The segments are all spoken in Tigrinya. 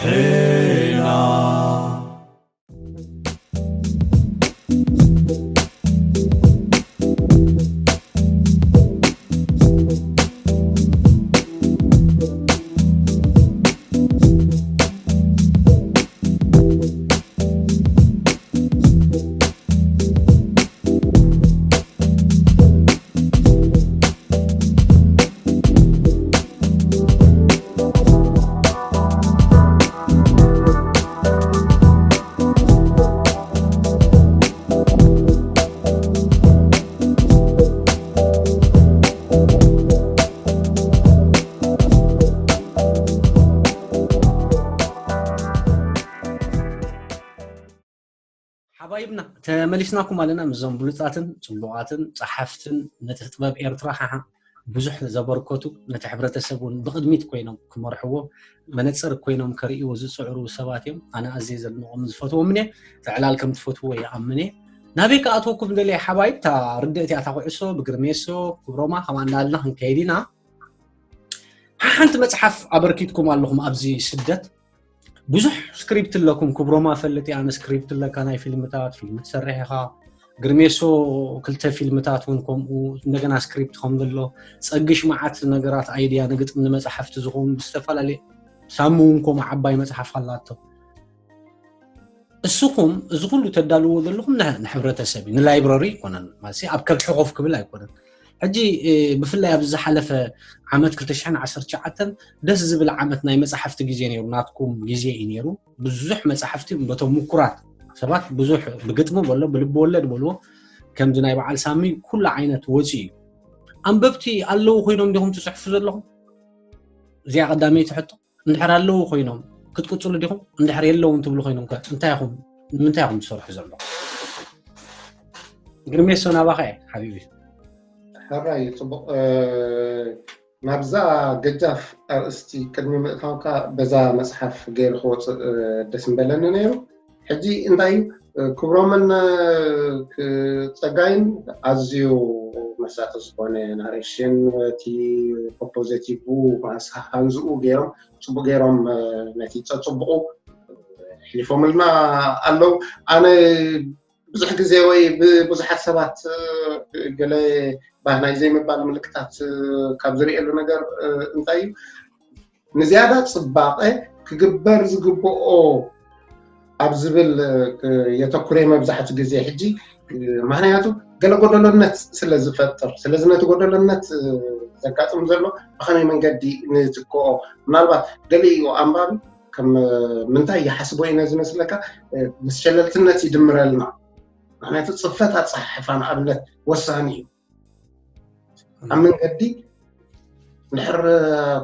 ዜና። ሓባይብና ተመሊስናኩም ኣለና፣ ምስዞም ብሉጻትን ጽቡቓትን ጸሓፍትን ነቲ ጥበብ ኤርትራ ሓሓ ብዙሕ ዘበርከቱ፣ ነቲ ሕብረተሰብ እውን ብቕድሚት ኮይኖም ክመርሕዎ፣ መነጽር ኮይኖም ከርእይዎ ዝጽዕሩ ሰባት እዮም። ኣነ ኣዝየ ዘድንቖም ዝፈትዎም እየ። እቲ ዕላል ከም ትፈትዎ ይኣምን እየ። ናበይ ክኣትወኩም ደልየ ሓባይብ? እታ ርድእቲ እያ እታ ኩዕሶ፣ ብግርሜሶ፣ ክብሮማ፣ ከምኣ እንዳበልና ክንከይድ ኢና። ሓንቲ መጽሓፍ ኣበርኪትኩም ኣለኹም ኣብዚ ስደት። ብዙሕ ስክሪፕት ኣለኩም። ክብሮማ ፈልጥ እየ ኣነ፣ ስክሪፕት ኣለካ ናይ ፊልምታት፣ ፊልም ትሰርሕ ኢኻ። ግርሜሶ ክልተ ፊልምታት እውን ከምኡ፣ እንደገና ስክሪፕት ከም ዘሎ፣ ጸግሽ መዓት ነገራት፣ ኣይድያ ንግጥም፣ ንመጽሓፍቲ ዝኸውን ብዝተፈላለየ፣ ሳሙ እውን ከምኡ ዓባይ መጽሓፍ ኣላቶ። እስኹም እዚ ኩሉ ተዳልዎ ዘለኹም ንሕ-፣ ንሕብረተሰብ እዩ፣ ንላይብረሪ ኣይኮነን፣ ማለት ኣብ ከብሒ ኮፍ ክብል ኣይኮነን። ሕጂ፣ እ፣ ብፍላይ ኣብዚ ዝሓለፈ ዓመት ክልተ ሽሕን ዓሰርተ ትሽዓተን ደስ ዝብል ዓመት ናይ መጻሕፍቲ ግዜ ነይሩ፣ ናትኩም ግዜ እዩ ነይሩ። ብዙሕ መጻሕፍቲ በቶም ምኩራት ሰባት ብዙሕ ብግጥሚ በሎ፣ ብልቢ ወለድ በልዎ፣ ከምዚ ናይ በዓል ሳሚ ኩሉ ዓይነት ወጺኡ እዩ። ኣንበብቲ ኣለዉ ኮይኖም ዲኹም ትጽሕፉ ዘለኹም? እዚኣ ቀዳመይቲ ሕቶ። እንድሕር ኣለዉ ኮይኖም ክትቅጽሉ ዲኹም? እንድሕር የለውን ትብሉ ኮይኖም ከ እንታይ ኢኹም፣ ንምንታይ ኢኹም ትሰርሑ ዘለኹም? ግርሜሶ ናባኻ እየ ሓቢቢ። ሕራይ ጽቡቕ። እ፣ ናብዛ ገጃፍ ኣርእስቲ ቅድሚ ምእታውካ በዛ መጽሓፍ ገይሩ ክወጽእ፣ እ፣ ደስ ምበለኒ ነይሩ። ሕጂ እንታይ እዩ፣ እ፣ ክብሮምን፣ እ፣ ክ-፣ ጸጋይን ኣዝዩ መሳጢ ዝኾነ ናሬሽን፣ እቲ ፖፖዘቲቭ፣ ማስ-፣ ሃንዝኡ ገይሮም፣ ጽቡቕ ገይሮም፣ እ፣ ነቲ ጸጽብቑ ኣሕሊፎምልና ኣለዉ። ኣነ ብዙሕ ግዜ ወይ ብብዙሓት ሰባት፣ እ፣ ገለ ባህናይ ዘይምባል ምልክታት፣ እ፣ ካብ ዝርእየሉ ነገር፣ እ፣ እንታይ እዩ፣ ንዝያዳ ጽባቐ ክግበር ዝግብኦ ኣብ ዝብል፣ እ፣ የተኩረ መብዛሕትኡ ግዜ ሕጂ፣ እ፣ ምኽንያቱ ገለ ጎደሎነት ስለ ዝፈጥር። ስለዚ ነቲ ጎደሎነት፣ እ፣ ዘጋጥም ዘሎ ብኸመይ መንገዲ ንትክኦ? ምናልባት ገሊኡ ኣንባቢ ከም፣ እ፣ ምንታይ ይሓስቦ እዩ ነዚ መስለካ? እ፣ ምስ ሸለልትነት ይድምረልና። ምኽንያቱ ጽፈት ኣጸሓሕፋ ንኣብነት ወሳኒ እዩ። ኣብ መንገዲ እንድሕር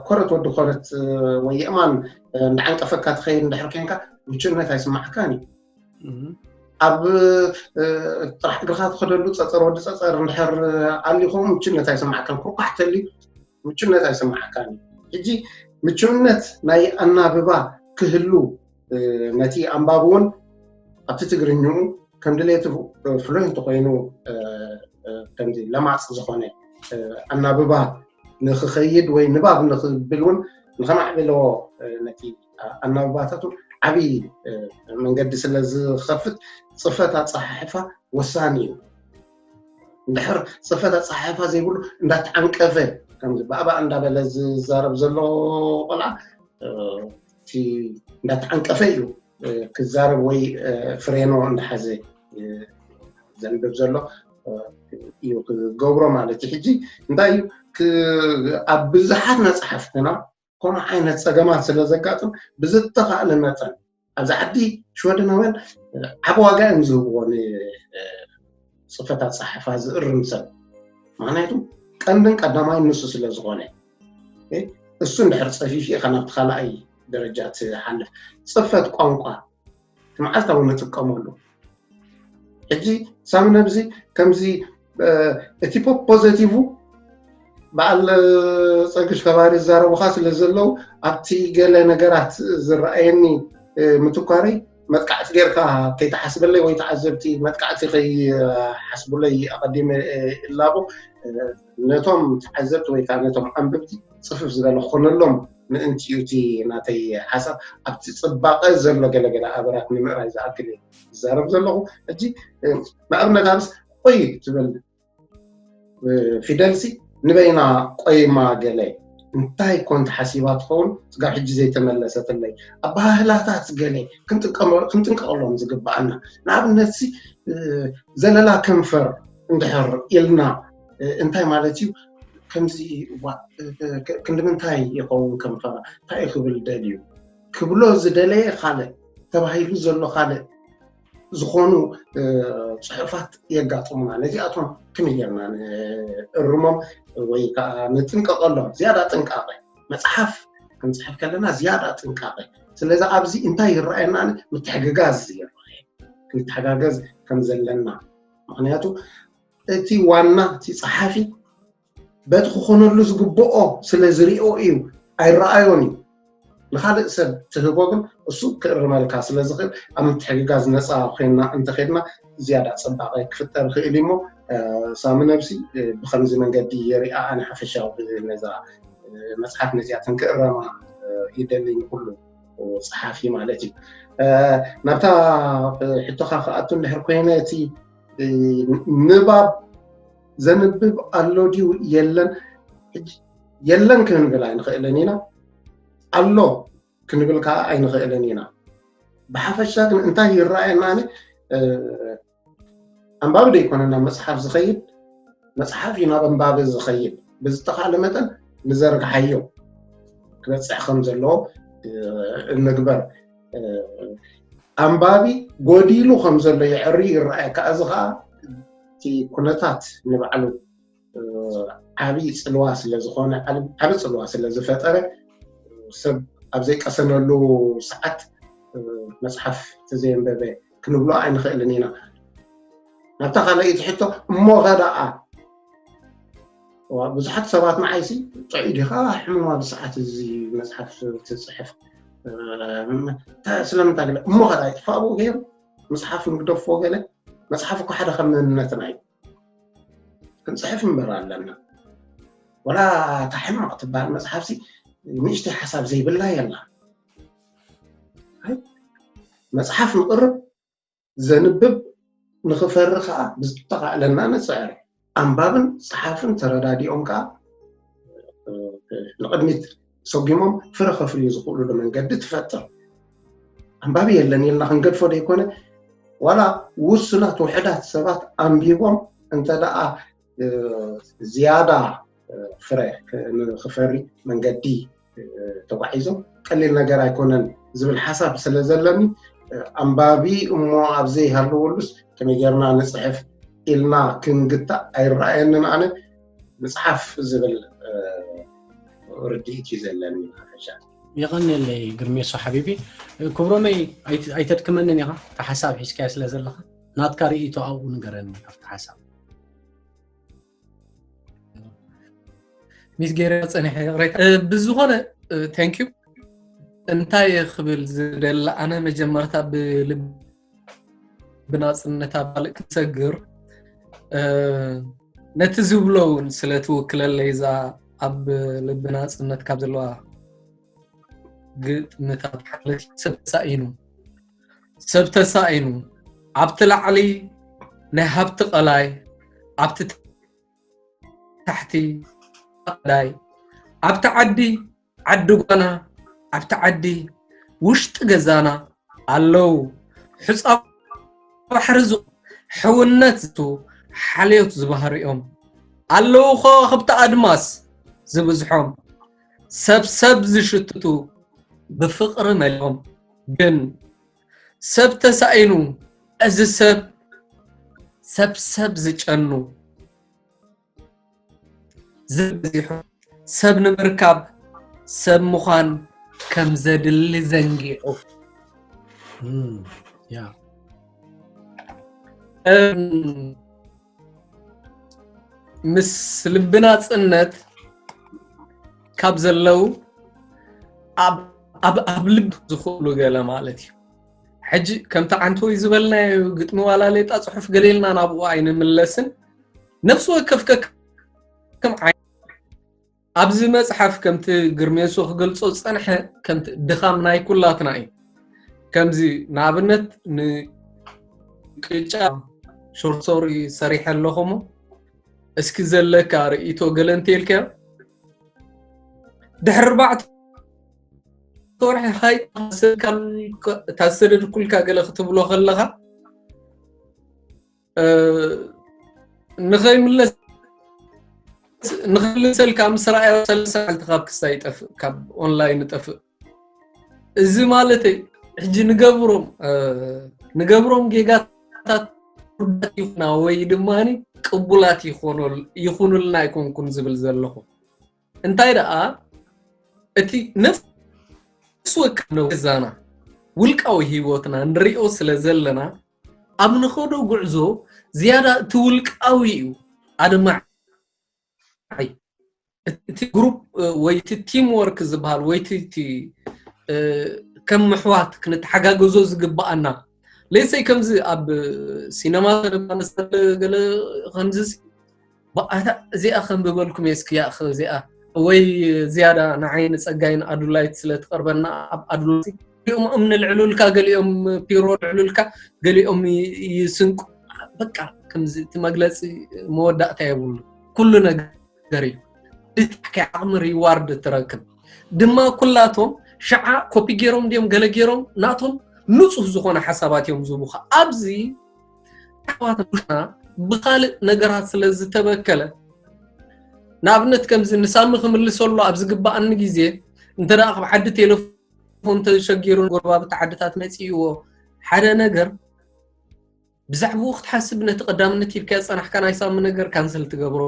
ኮረት ወዲ ኮረት ወይ የእማን እንዳዓንቀፈካ ትኸይድ እንድሕር ኮንካ ምቹእነት ኣይስማዓካን እዩ። እም። ኣብ፣ እ፣ ጥራሕ እግርኻ ትኸደሉ ጸጸር ወዲ ጸጸር እንድሕር ኣልዩ ከምኡ ምቹእነት ኣይስማዓካን። ኩርኳሕ ተልዩ ምቹእነት ኣይስማዓካን እዩ። ሕጂ ምቹእነት ናይ ኣናብባ ክህሉ፣ እ፣ ነቲ ኣንባቢ እውን ኣብቲ ትግርኝኡ ከም ድሌቱ፣ እ፣ ፍሉየንት ኮይኑ፣ እ፣ እ፣ ከምዚ ለማጽ ዝኾነ፣ እ፣ ኣናብባ ንኽኸይድ ወይ ንባብ ንኽብል እውን ንኸማዕብሎ፣ እ፣ ነቲ ኣናብባታቱ ዓብዪ፣ እ፣ መንገዲ ስለ ዝኸፍት ጽፈት ኣጸሓሕፋ ወሳኒ እዩ። እንድሕር ጽፈት ኣጸሓሕፋ ዘይብሉ እንዳተዓንቀፈ ከምዚ ባእባእ እንዳበለ ዝዛረብ ዘሎ ቆልዓ፣ እ፣ እቲ እንዳተዓንቀፈ እዩ፣ እ፣ ክዛረብ ወይ፣ እ፣ ፍሬኖ እንዳሓዘ፣ እ፣ ዘንብብ ዘሎ፣ እ፣ እዩ ክገብሮ ማለት እዩ። ሕጂ እንታይ እዩ ክ-፣ ኣብ ብዙሓት መጻሕፍትና ከምኡ ዓይነት ጸገማት ስለ ዘጋጥም ብዝተኻእለ መጠን ኣብዚ ዓዲ ሽወደናውያን ዓቢ ዋጋ እዮም ዝህብዎ ን-፣ ጽፈት ኣጸሓሕፋ ዝእርም ሰብ። ምኽንያቱ ቀንድን ቀዳማይን ንሱ ስለ ዝኾነ። እ፣ እሱ እንድሕር ጸፊፉ ኢኻ ናብቲ ካልኣይ ደረጃ ትሓልፍ። ጽፈት ቋንቋ እቲ መዓልታዊ ንጥቀመሉ። ሕጂ ሳሚ ነብዚ ከምዚ፣ እ፣ እቲ ፖ-፣ ፖዘቲቭ በዓል ጸግሽ ከባሪ ዝዛረቡኻ ስለ ዘለዉ ኣብቲ ገለ ነገራት ዝረኣየኒ፣ እ፣ ምትኳረይ መጥቃዕቲ ጌርካ ከይትሓስበለይ ወይ ተዓዘብቲ መጥቃዕቲ ከይሓስቡለይ ኣቐዲመ፣ እ፣ እላቦ፣ እ፣ ነቶም ተዓዘብቲ ወይ ከዓ ነቶም ኣንብብቲ ጽፍፍ ዝበለ ክኾነሎም ምእንቲኡ እቲ ናተይ ሓሳብ ኣብቲ ፅባቐ ዘሎ ገለገለ ኣበራት ንምእራይ ዝኣክል እየ ዝዛረብ ዘለኹ። ሕጂ ንኣብነት ኣብስ ቆይ ትብል ፊደልሲ ንበይና ቆይማ ገለ እንታይ ኮን ተሓሲባ ትኸውን ስጋብ ሕጂ ዘይተመለሰትለይ ኣባህላታት ገለ ክንጥቀቐሎም ዝግብኣና ንኣብነትሲ ዘለላ ከንፈር እንድሕር ኢልና እንታይ ማለት እዩ ከምዚ ክንዲ ምንታይ ይኸውን ከንፈራ እንታይ ክብል ደልዩ ክብሎ ዝደለየ ካልእ ተባሂሉ ዘሎ ካልእ ዝኾኑ ፅሑፋት የጋጥሙና ነዚኣቶም ከመይ ጌርና ንእርሞም ወይ ከዓ ንጥንቀቐሎም ዝያዳ ጥንቃቐ መፅሓፍ ክንፅሕፍ ከለና ዝያዳ ጥንቃቐ ስለዚ ኣብዚ እንታይ ይረኣየና ምትሕግጋዝ ይረኣየ ክንተሓጋገዝ ከም ዘለና ምክንያቱ እቲ ዋና እቲ ፀሓፊ በቲ ክኾነሉ ዝግብኦ ስለ ዝሪኦ እዩ ኣይረኣዮን እዩ ንካልእ ሰብ ትህቦ ግን እሱ ክእርመልካ ስለ ዝኽእል ኣብ ምትሕግጋዝ ነፃ ኮይና እንተኸድና ዝያዳ ፅባቐ ክፍጠር ይኽእል እሞ ሳሚ ነብሲ ብከምዚ መንገዲ የሪኣ ኣነ ሓፈሻዊ ነዛ መፅሓፍ ነዚኣተን ክእረማ ይደሊ ንኩሉ ፀሓፊ ማለት እዩ ናብታ ሕቶኻ ክኣቱ እንድሕር ኮይነ እቲ ንባብ ዘንብብ ኣሎ ድዩ የለን የለን ክንብል ኣይንኽእልን ኢና ኣሎ ክንብል ከዓ ኣይንኽእልን ኢና ብሓፈሻ ግን እንታይ ይረኣየና ኣንባቢ ዶ ይኮነ ናብ መፅሓፍ ዝኸይድ መፅሓፍ እዩ ናብ ኣንባቢ ዝኸይድ ብዝተኻለ መጠን ንዘርግሓዮ ክበፅሕ ከም ዘለዎ ንግበር ኣንባቢ ጎዲሉ ከም ዘሎ የዕሪ ይረኣየካ እዚ ከዓ እቲ ኩነታት ንባዕሉ ዓብዪ ፅልዋ ስለዝኾነ ዓብዪ ፅልዋ ስለዝፈጠረ ሰብ ኣብ ዘይቀሰነሉ ሰዓት መፅሓፍ ተዘየንበበ ክንብሎ ኣይንኽእልን ኢና ናብታ ካልኣይቲ ሕቶ እሞ ኸደኣ ብዙሓት ሰባት ንዓይሲ ጥዑይ ዲኻ ሕሙማ ብሰዓት እዚ መፅሓፍ ትፅሕፍ ስለምንታይ ገለ እሞ ኸደኣ ይጥፋእ ብኡ ገይሩ መፅሓፍ ንግደፎ ገለ መፅሓፍ እኮ ሓደ ከም መንነትና እዩ ክንፅሕፍ እምበር ኣለና ወላ እታ ሕማቕ ትበሃል መፅሓፍሲ ንእሽተይ ሓሳብ ዘይብላ የላ መፅሓፍ ንቕርብ ዘንብብ ንኽፈሪ ከዓ ብዝተኻእለና ንፅዕር ኣንባብን ፀሓፍን ተረዳዲኦም ከዓ ንቕድሚት ሰጒሞም ፍረ ከፍርዩ ዝኽእሉሉ መንገዲ ትፈጥር ኣንባቢ የለን ኢልና ክንገድፎ ዘይኮነ ዋላ ውሱናት ውሕዳት ሰባት ኣንቢቦም እንተ ደኣ ዝያዳ ፍረ ንክፈሪ መንገዲ ተጓዒዞም ቀሊል ነገር ኣይኮነን ዝብል ሓሳብ ስለ ዘለኒ ኣንባቢ እሞ ኣብ ዘይሃለወሉስ ከመይ ጌርና ንፅሕፍ ኢልና ክንግታእ ኣይረኣየንን ኣነ ምፅሓፍ ዝብል ርድኢት እዩ ዘለኒ ሓፈሻ የቐንየለይ ግርሜሶ ሓቢቢ ክብሮመይ ኣይተድክመንን ኢኻ እቲ ሓሳብ ሒዝካዮ ስለ ዘለኻ ናትካ ርእይቶ ኣብኡ ንገረኒ ኣብቲ ሓሳብ ሚስ ገይረ ፀኒሐ ይቕሬታ ብዝኾነ thank you እንታይ ክብል ዝደሊ ኣነ መጀመርታ ብልቢ ብናፅነት ኣብ ካልእ ክሰግር ነቲ ዝብሎ እውን ስለ ትውክለለይ እዛ ኣብ ልቢ ናፅነት ካብ ዘለዋ ግጥምታት ሓንቲ ሰብ ተሳኢኑ ሰብ ተሳኢኑ ኣብቲ ላዕሊ ናይ ሃብቲ ቀላይ ኣብቲ ታሕቲ ቀላይ ኣብቲ ዓዲ ዓዲ ጓና ኣብቲ ዓዲ ውሽጢ ገዛና ኣለዉ ሕፃ ባሕሪ ዝ ሕውነት ዝቱ ሓልዮት ዝበሃሩ እዮም ኣለዉ ከዋኽብቲ ኣድማስ ዝብዝሖም ሰብ ሰብ ዝሽትቱ ብፍቕሪ መሊኦም ግን ሰብ ተሳኢኑ እዚ ሰብ ሰብ ሰብ ዝጨኑ ዝብዚሑ ሰብ ንምርካብ ሰብ ምዃን ከም ዘድሊ ዘንጊዑ ምስ ልብና ፅነት ካብ ዘለው ኣብ ልብ ዝኽእሉ ገለ ማለት እዩ ሕጂ ከምቲ ዓንተወይ ዝበልናዮ ግጥሚ ዋላ ሌጣ ፅሑፍ ገሌልና ናብኡ ኣይንምለስን ነፍሲ ወከፍ ከከም ኣብዚ መጽሓፍ ከምቲ ግርሜሶ ክገልጾ ዝጸንሐ ከምቲ ድኻም ናይ ኩላትና እዩ። ከምዚ ንኣብነት ንቅጫ ሾርት ስቶሪ ሰሪሐ ኣለኹ እሞ እስኪ ዘለካ ርእይቶ ገለ እንተልካ ድሕሪ ኣርባዕተ ወርሒ ሃይ እታ ዝሰደድኩልካ ገለ ክትብሎ ከለኻ ንኸይምለስ ንኽልሰልካ ምስ ረኣዮ ሰለስተ መዓልቲ ካብ ክሳ ይጠፍእ፣ ካብ ኦንላይን ይጠፍእ። እዚ ማለተይ ሕጂ ንገብሮም ንገብሮም ጌጋታት ርዱኣት ይኹና ወይ ድማ ቅቡላት ይኹኑልና ኣይኮንኩን ዝብል ዘለኹ። እንታይ ደኣ እቲ ነፍሲ ወከፍ ገዛና ውልቃዊ ህይወትና ንሪኦ ስለ ዘለና ኣብ ንኸዶ ጉዕዞ ዝያዳ እቲ ውልቃዊ እዩ ኣድማዒ። እቲ ግሩፕ ወይ እቲ ቲም ወርክ ዝበሃል ወይ እቲ ከም ምሕዋት ክንተሓጋገዞ ዝግብኣና ሌሰይ ከምዚ ኣብ ሲነማ ተነባነሰለ ገለ ከምዚ ብኣታ እዚኣ ከንብበልኩም እየ እስኪ ያእኸ እዚኣ ወይ ዝያዳ ንዓይ ንጸጋይን ኣዱላይት ስለ ትቐርበና ኣብ ኣዱላይት ገሊኦም እምኒ ልዕሉልካ ገሊኦም ፒሮ ልዕሉልካ ገሊኦም ይስንቁ በቃ ከምዚ እቲ መግለፂ መወዳእታ የብሉ ኩሉ ነገር እዩ ድታከ ዓቕሚ ሪዋርድ ትረክብ ድማ ኩላቶም ሸዓ ኮፒ ገይሮም ድዮም ገለ ገይሮም ናቶም ንፁህ ዝኾነ ሓሳባት እዮም ዝቡኻ ኣብዚ ኣሕዋት ብኻልእ ነገራት ስለ ዝተበከለ ንኣብነት ከምዚ ንሳሚ ክምልሰሉ ኣብ ዝግባኣኒ ግዜ እንተ ካብ ዓዲ ቴሌፎን ተሸጊሩ ጎረባብቲ ዓድታት መፅእዎ ሓደ ነገር ብዛዕባኡ ክትሓስብ ነቲ ቀዳምነት ሂብካዮ ዝፀናሕካ ናይ ሳሚ ነገር ካንስል ትገብሮ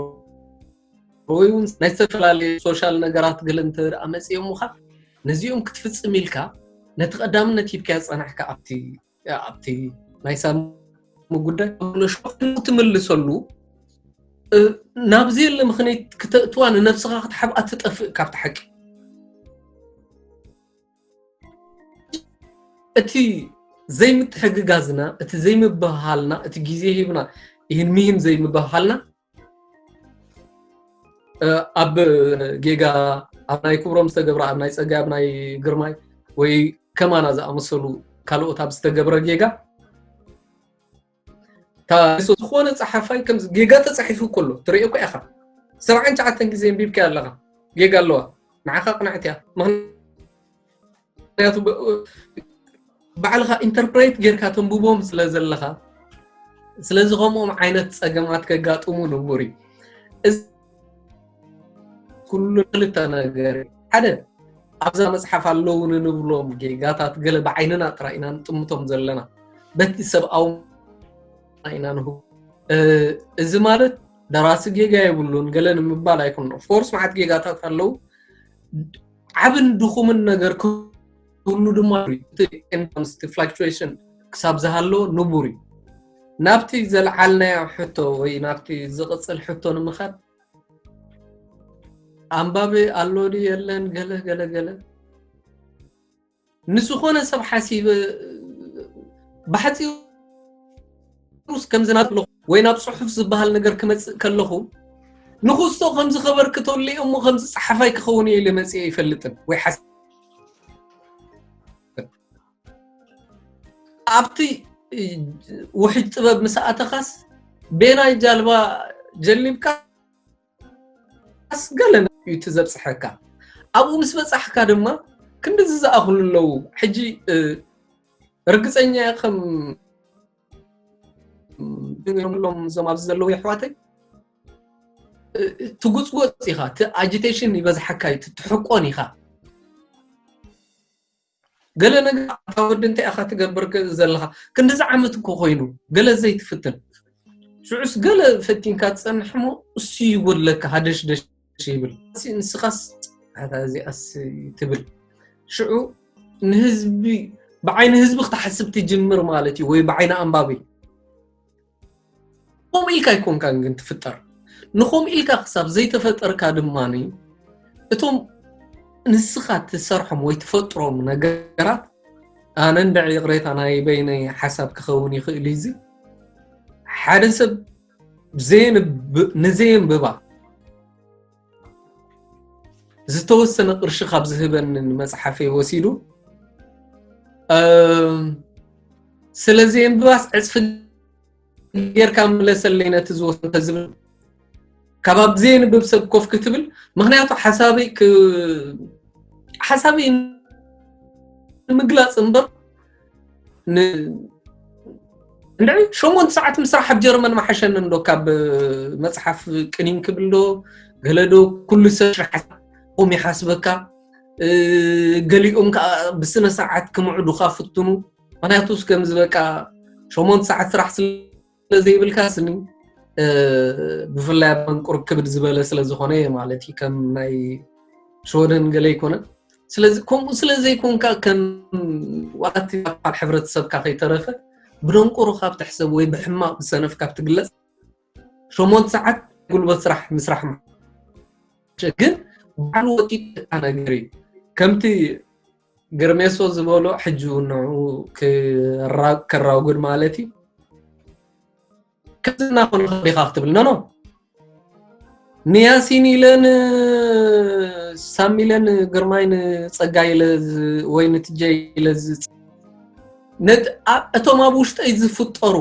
ወይ እውን ናይ ዝተፈላለዩ ሶሻል ነገራት ገለ እንተ ደኣ መፅኦምኻ ነዚኦም ክትፍፅም ኢልካ ነቲ ቀዳምነት ሂብካዮ ዝፀናሕካ ኣብቲ ኣብቲ ናይ ሳሚ ጉዳይ ነሾ ትምልሰሉ ናብ ዘየለ ምኽንያት ክተእትዋ ንነብስኻ ክትሓብኣ ትጠፍእ ካብቲ ሓቂ እቲ ዘይምትሕግጋዝና እቲ ዘይምብህሃልና እቲ ግዜ ሂብና ይህን ምሂን ዘይምብህሃልና ኣብ ጌጋ ኣብ ናይ ክብሮም ዝተገብረ ኣብ ናይ ፀጋ ኣብ ናይ ግርማይ ወይ ከማና ዝኣመሰሉ ካልኦት ኣብ ዝተገብረ ጌጋ ዝኾነ ፀሓፋይ ከም ጌጋ ተፃሒፉ ከሎ ትሪኦ እኮ ኢኻ ሰብዓን ትሽዓተን ግዜ እንቢብካ ኣለኻ ጌጋ ኣለዋ ንዓኻ ቅንዕት እያ ምክንያቱ ባዕልኻ ኢንተርፕሬት ጌርካ ተንብቦም ስለ ዘለኻ ስለዚ ከምኦም ዓይነት ፀገማት ከጋጥሙ ንቡር እዩ ኩሉ ክልተ ነገር ሓደ ኣብዛ መፅሓፍ ኣለዉ ንንብሎም ጌጋታት ገለ ብዓይንና ጥራይ ኢና ንጥምቶም ዘለና በቲ ሰብኣዊ ኢና ንህቡ እዚ ማለት ደራሲ ጌጋ የብሉን ገለ ንምባል ኣይኮን ኦፍኮርስ መዓት ጌጋታት ኣለዉ ዓብን ድኹምን ነገር ክህሉ ድማ ፍላክቹዌሽን ክሳብ ዝሃለዎ ንቡር እዩ ናብቲ ዘልዓልናዮ ሕቶ ወይ ናብቲ ዝቕፅል ሕቶ ንምኻድ ኣንባቢ ኣሎ ድዩ የለን ገለ ገለ ገለ ንዝኾነ ሰብ ሓሲበ ብሓፂሩስ ከምዚ ናትብሎ ወይ ናብ ፅሑፍ ዝበሃል ነገር ክመፅእ ከለኹ ንክስቶ ከምዚ ከበርክተሉ እሞ ከምዚ ፀሓፋይ ክኸውን እየ ኢለ መፅእ ይፈልጥን ወይ ሓስ ኣብቲ ውሕጅ ጥበብ ምስ ኣተኻስ ቤናይ ጃልባ ጀሊብካ ኣስገለ እዩ እቲ ዘብፅሐካ ኣብኡ ምስ በፃሕካ ድማ ክንድዚ ዝኣኽሉ ኣለዉ ሕጂ ርግፀኛ ከም ሎም እዞም ኣብዚ ዘለዉ የሕዋተይ ትጉፅጎፅ ኢኻ እቲ ኣጂቴሽን ይበዝሓካ እዩ ትሕቆን ኢኻ ገለ ነገር ኣታ ወዲ እንታይ ኢኻ ትገብር ዘለኻ ክንድዚ ዓመት እኮ ኮይኑ ገለ ዘይትፍትን ሽዑስ ገለ ፈቲንካ ትጸንሕ እሞ እሱ ይጎድለካ ሃደሽደሽ ይብል ንስኻስ ኣታ እዚኣስ ትብል ሽዑ ንህዝቢ ብዓይኒ ህዝቢ ክትሓስብ ትጅምር ማለት እዩ ወይ ብዓይኒ ኣንባቢ ከምኡ ኢልካ ኣይኮንካን ግን ትፍጠር ንኸምኡ ኢልካ ክሳብ ዘይተፈጠርካ ድማ እቶም ንስኻ ትሰርሖም ወይ ትፈጥሮም ነገራት ኣነ እንድዕ ይቕሬታ ናይ በይነይ ሓሳብ ክኸውን ይኽእል እዩ እዚ ሓደ ሰብ ንዘየንብባ ዝተወሰነ ቅርሺ ካብ ዝህበኒ ንመጽሓፈይ ወሲዱ፣ ስለ ዘየንብባስ ዕጽፊ ጌርካ ምለሰለይ ነቲ ዝወሰንተ ዝብል፣ ካብ ኣብ ዘየንብብ ሰብ ኮፍ ክትብል። ምክንያቱ ሓሳበይ ሓሳበይ ንምግላፅ እምበር እንድዒ ሸሞንተ ሰዓት ምስራሕ ኣብ ጀርመን መሓሸኒ እንዶ ካብ መፅሓፍ ቅኒን ክብል ዶ ገለ ዶ ኩሉ ሰብ ስራሕ ኩም ይሓስበካ። ገሊኦም ከዓ ብስነ ስርዓት ክምዕዱካ ፍትኑ። ምክንያቱ ከምዚ በቃ ሸሞንተ ሰዓት ስራሕ ስለ ዘይብልካ ስኒ ብፍላይ ኣብ መንቁር ክብድ ዝበለ ስለ ዝኾነ ማለት እዩ። ከም ናይ ሽወደን ገለ ኣይኮነን። ስለዚ ከምኡ ስለ ዘይኮንካ ከም ዋላቲ ኣካል ሕብረተሰብካ ከይተረፈ ብደንቆሮ ካብ ትሕሰብ ወይ ብሕማቕ ብሰነፍ ካብ ትግለጽ ሸሞንተ ሰዓት ጉልበት ስራሕ ምስራሕ ግን ባዕሉ ወጢጥካ ነገር እዩ። ከምቲ ግርሜሶ ዝበሎ ሕጂ ንዑ ከራጉድ ማለት እዩ። ከዝና ኮነ ዲኻ ክትብል ነኖ ንያሲን ኢለ ንሳም ኢለ ንግርማይ ንፀጋይ ኢለ ወይ ንትጀይ ኢለ እቶም ኣብ ውሽጠይ ዝፍጠሩ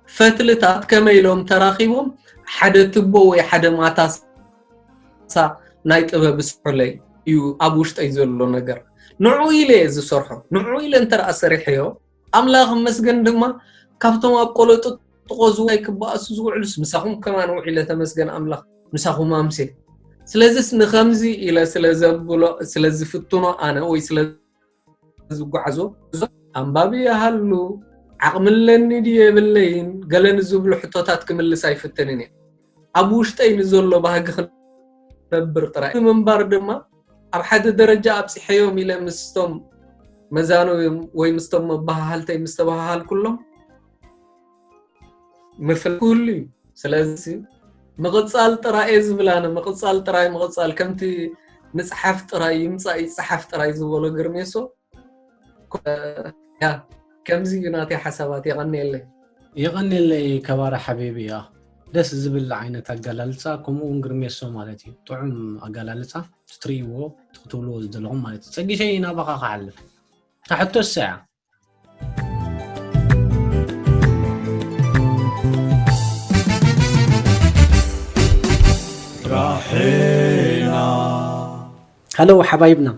ፈትልታት ከመይ ኢሎም ተራኺቦም ሓደ ትቦ ወይ ሓደ ማታሳ ናይ ጥበብ ስርሖለይ እዩ ኣብ ውሽጠይ ዘሎ ነገር። ንዑ ኢለ እየ ዝሰርሖ። ንዑ ኢለ እንተደኣ ሰሪሐዮ ኣምላኽ መስገን ድማ ካብቶም ኣብ ቆሎ ጥጥቆ ዝዋይ ክበኣሱ ዝውዕሉስ ምሳኹም ከማን ውዒለ ተመስገን ኣምላኽ ምሳኹም ኣምሴ። ስለዚስ ንኸምዚ ኢለ ስለ ዘብሎ ስለ ዝፍትኖ ኣነ ወይ ስለ ዝጓዓዞ ኣንባቢ ይሃሉ ዓቕሚ ኣለኒ ድዩ የብለይን ገለ ንዝብሉ ሕቶታት ክምልስ ኣይፍትንን እየ። ኣብ ውሽጠይ ንዘሎ ባህጊ ክነብር ጥራይ ምንባር ድማ ኣብ ሓደ ደረጃ ኣብፂሐዮም ኢለ ምስቶም መዛኖዮም ወይ ምስቶም መበሃሃልተይ ምስ ተበሃሃልኩሎም ምፍል ክህሉ እዩ። ስለዚ ምቕፃል ጥራይ እየ ዝብል ኣነ ምቕፃል ጥራይ ምቕፃል ከምቲ ምፅሓፍ ጥራይ ይምፃእ ይፅሓፍ ጥራይ ዝበሎ ግርሜሶ ያ ከምዚ እዩ ናተይ ሓሳባት። የቐንየለይ። የቐንየለይ ከባሪ ሓቢቢ። ያ ደስ ዝብል ዓይነት ኣገላልፃ ከምኡ እውን ግርሜሶ ማለት እዩ። ጥዑም ኣገላልፃ ትትርእይዎ ትክትብልዎ ዝደለኹም ማለት እዩ። ፀጊሸይ ናባኻ ክሓልፍ እታ ሕቶ እሳ እያ። ሃለው ሓባይብና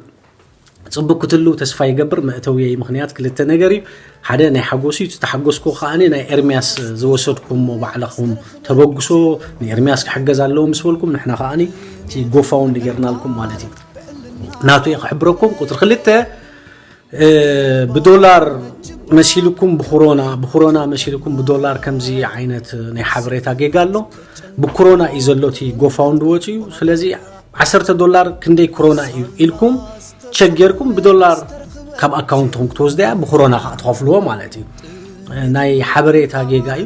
ፅቡቅ ክትልው ተስፋ ይገብር። መእተውየይ ምክንያት ክልተ ነገር እዩ። ሓደ ናይ ሓጎስ እዩ። ተሓጎስኩ ከዓኒ ናይ ኤርሚያስ ዝወሰድኩሞ ባዕልኹም ተበግሶ ንኤርሚያስ ክሕገዝ ኣለዎ ምስ በልኩም ንሕና ከዓኒ እቲ ጎፋውንድ ጌርናልኩም ማለት እዩ። ናቱ እየ ክሕብረኩም። ቁፅሪ ክልተ ብዶላር መሲልኩም ብኩሮና ብኩሮና መሲልኩም ብዶላር ከምዚ ዓይነት ናይ ሓበሬታ ጌጋ ኣሎ። ብኩሮና እዩ ዘሎ እቲ ጎፋውንድ ወፂኡ። ስለዚ ዓሰርተ ዶላር ክንደይ ክሮና እዩ ኢልኩም ቸክ ጌርኩም ብዶላር ካብ ኣካውንትኩም ክትወስዱ እያ ብክሮና ከዓ ትኸፍልዎ ማለት እዩ። ናይ ሓበሬታ ጌጋ እዩ።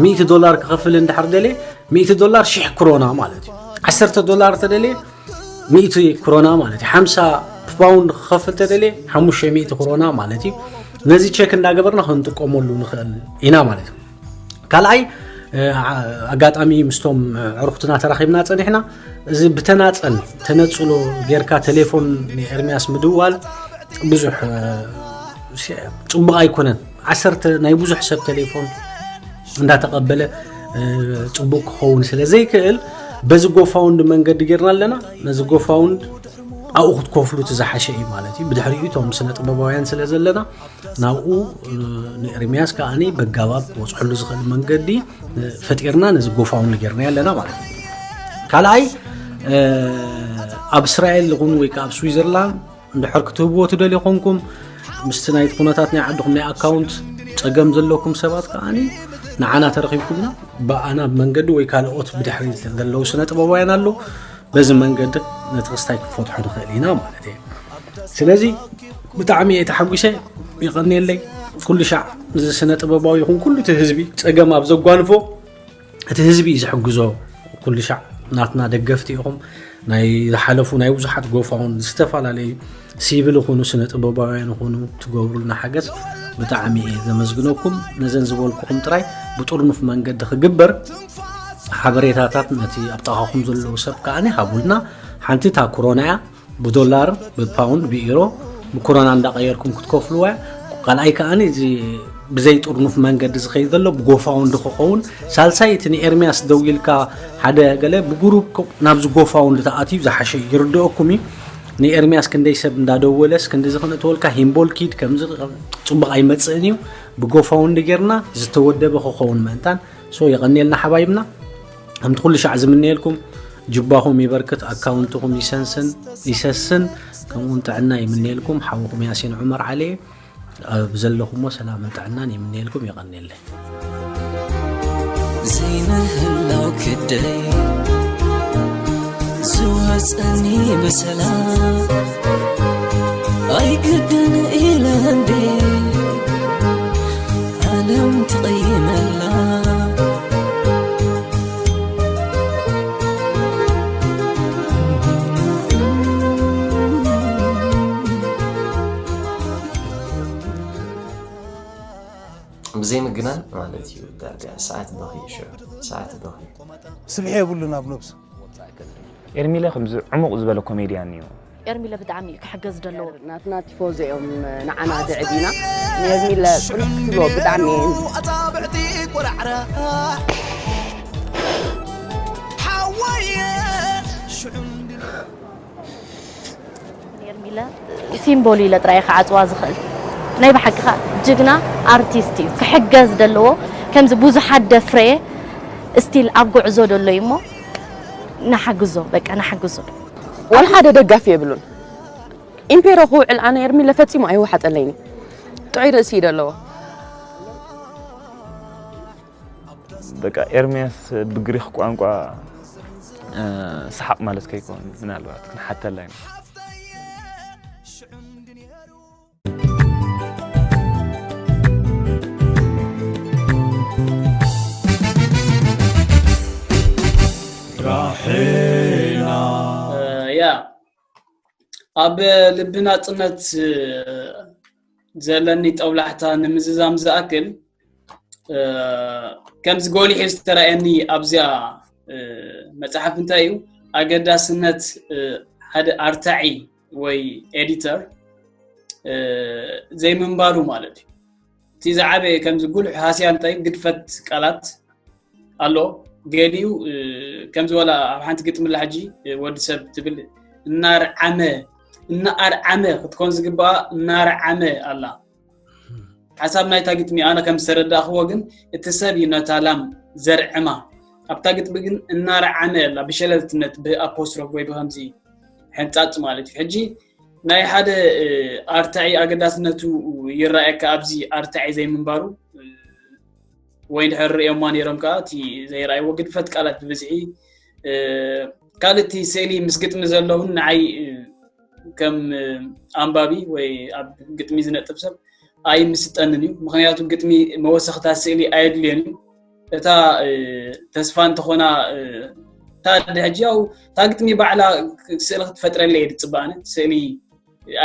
ሚእቲ ዶላር ክኸፍል እንድሕር ደልየ ሚእቲ ዶላር ሽሕ ክሮና ማለት እዩ። ዓሰርተ ዶላር ተደልየ ሚእቲ ክሮና ማለት እዩ። ሓምሳ ፓውንድ ክኸፍል ተደልየ ሓሙሽተ ሚእቲ ክሮና ማለት እዩ። ነዚ ቸክ እንዳገበርና ክንጥቀመሉ ንኽእል ኢና ማለት እዩ። ካልኣይ ኣጋጣሚ ምስቶም ዕርኩትና ተራኺብና ፀኒሕና እዚ ብተናፀል ተነፅሎ ጌርካ ቴሌፎን ንኤርሚያስ ምድዋል ብዙሕ ፅቡቕ ኣይኮነን። ዓሰርተ ናይ ብዙሕ ሰብ ቴሌፎን እንዳተቐበለ ፅቡቕ ክኸውን ስለ ዘይክእል በዚ ጎፋውንድ መንገዲ ጌርና ኣለና። ነዚ ጎፋውንድ ኣብኡ ክትከፍሉ እቲ ዝሓሸ እዩ ማለት እዩ። ብድሕሪኡ እቶም ስነ ጥበባውያን ስለ ዘለና ናብኡ ንኤርሚያስ ከዓኒ በጋባብ ክበፅሐሉ ዝኽእል መንገዲ ፈጢርና ነዚ ጎፋውንድ ጌርና ኣለና ማለት እዩ። ካልኣይ ኣብ እስራኤል ይኹን ወይ ከዓ ኣብ ስዊዘርላንድ እንድሕር ክትህብዎ ትደልዩ ኮንኩም ምስቲ ናይቲ ኩነታት ናይ ዓድኹም ናይ ኣካውንት ፀገም ዘለኩም ሰባት ከዓኒ ንዓና ተረኺብኩምና ብኣና መንገዲ ወይ ካልኦት ብድሕሪ ዘለዉ ስነ ጥበባውያን ኣለዉ በዚ መንገዲ ነቲ ክስታይ ክንፈትሖ ንኽእል ኢና ማለት እየ። ስለዚ ብጣዕሚ እየ ተሓጒሰ። ይቐንየለይ። ኩሉ ሻዕ እዚ ስነ ጥበባዊ ይኹን ኩሉ እቲ ህዝቢ ፀገም ኣብ ዘጓንፎ እቲ ህዝቢ እዩ ዝሕግዞ። ኩሉ ሻዕ ናትና ደገፍቲ ኢኹም። ናይ ዝሓለፉ ናይ ብዙሓት ጎፋውን ዝተፈላለዩ ሲቪል ይኹኑ ስነ ጥበባውያን ይኹኑ ትገብሩልና ሓገዝ ብጣዕሚ እየ ዘመስግነኩም። ነዘን ዝበልኩኹም ጥራይ ብጥርኑፍ መንገዲ ክግበር ሓበሬታታት ነቲ ኣብ ጥቓኹም ዘለዉ ሰብ ከዓኒ ሃቡልና። ሓንቲ እታ ክሮና እያ፣ ብዶላር፣ ብፓውንድ፣ ብኢሮ፣ ብክሮና እንዳቐየርኩም ክትከፍልዋ እያ። ካልኣይ ከኣ እዚ ብዘይ ጥርኑፍ መንገዲ ዝኸይድ ዘሎ ብጎፋውንድ ክኸውን። ሳልሳይ እቲ ንኤርሚያስ ደዊልካ ሓደ ገለ ብግሩፕ ናብዚ ጎፋውንድ ተኣትዩ ዝሓሸ ይርድኦኩም እዩ። ንኤርሚያስ ክንደይ ሰብ እንዳደወለስ ክንዲ ዝኽነእተወልካ ሂምቦል ኪድ ከምዚ ጽቡቕ ኣይመጽእን እዩ። ብጎፋውንድ ጌርና ዝተወደበ ክኸውን ምእንታን። ሶ የቐንየልና ሓባይብና። ከምቲ ኩሉ ሻዕ ዝምነየልኩም ጅባኹም ይበርክት፣ ኣካውንትኹም ይሰንስን ይሰስን፣ ከምኡውን ጥዕና ይምነየልኩም። ሓውኹም ያሲን ዑመር ዓሊ ኣብ ዘለኹሞ ሰላምን ጥዕናን ይምነየልኩም። የቐንየለይ። ዘይምህላው ክደይ ዝወፀኒ ብሰላም ኣይግድን ኢለ እንዴ ዓለም ትቐይመላ። ብዘይ ምግናን ማለት እዩ። ዳርጋ ሰዓት በኺ ሽዑ ሰዓት በኺ። ስብሒ የብሉን ኣብ ነብሱ። ኤርሚለ ከምዚ ዕሙቕ ዝበለ ኮሜድያን እዩ። ኤርሚለ ብጣዕሚ እዩ ክሕገዝ ዘለዎ። ናትና ቲፎዞ እዮም ንዓና ዘዕቢና። ንኤርሚለ ቁልሕ ክትብሎ ብጣዕሚ እየ ኤርሚለ ሲምቦል ኢለ ጥራይ ክዓፅዋ ዝኽእል ናይ ብሓቂ ኸዓ ጅግና ኣርቲስት እዩ ክሕገዝ ዘለዎ ከምዚ ብዙሓት ደፍረየ እስቲል ኣብ ጉዕዞ ደሎ እዩ እሞ ንሓግዞ በቃ ንሓግዞ ዋላ ሓደ ደጋፊ የብሉን ኢምፔሮ ክውዕል ኣነ ኤርሚለ ፈፂሙ ኣይወሓጠለይን እዩ ጥዑይ ርእሲ እዩ ደለዎ በቃ ኤርሚያስ ብግሪክ ቋንቋ ሰሓቕ ማለት ከይኮን ምናልባት ክንሓተላ ኢና ራሒና ያ ኣብ ልቢ ናጽነት ዘለኒ ጠውላሕታ ንምዝዛም ዝኣክል ከምዚ ጎሊሑ ዝተራእየኒ ኣብዚኣ መፅሓፍ እንታይ እዩ ኣገዳስነት ሓደ ኣርታዒ ወይ ኤዲተር ዘይምንባሩ ማለት እዩ እቲ ዝዓበየ ከምዚ ጉልሕ ሃስያ እንታይ ግድፈት ቃላት ኣሎ ገሊኡ ከምዚ ወላ ኣብ ሓንቲ ግጥሚ ኣላ ሕጂ ወዲ ሰብ ትብል እናርዓመ እናኣርዓመ ክትኮን ዝግባኣ እናርዓመ ኣላ ሓሳብ ናይታ ግጥሚ ኣነ ከም ዝተረዳእኽዎ ግን እቲ ሰብ እዩ ነታ ላም ዘርዕማ ኣብታ ግጥሚ ግን እናርዓመ ኣላ ብሸለልትነት ብኣፖስትሮፍ ወይ ብከምዚ ሕንፃፅ ማለት እዩ ሕጂ ናይ ሓደ ኣርታዒ ኣገዳስነቱ ይረኣየካ ኣብዚ ኣርታዒ ዘይምንባሩ ወይ ድሕር ርእዮማ ነይሮም ከዓ እቲ ዘይረኣይዎ ግድፈት ቃላት ብብዝሒ ካልእ እቲ ስእሊ ምስ ግጥሚ ዘለውን ንዓይ ከም ኣንባቢ ወይ ኣብ ግጥሚ ዝነጥፍ ሰብ ኣይምስጠንን እዩ ምክንያቱ ግጥሚ መወሰኽታ ስእሊ ኣየድልዮን እዩ እታ ተስፋ እንተኾና እታ ሕጂ ያው እታ ግጥሚ ባዕላ ስእሊ ክትፈጥረለይ እየ ዝፅበኣነ ስእሊ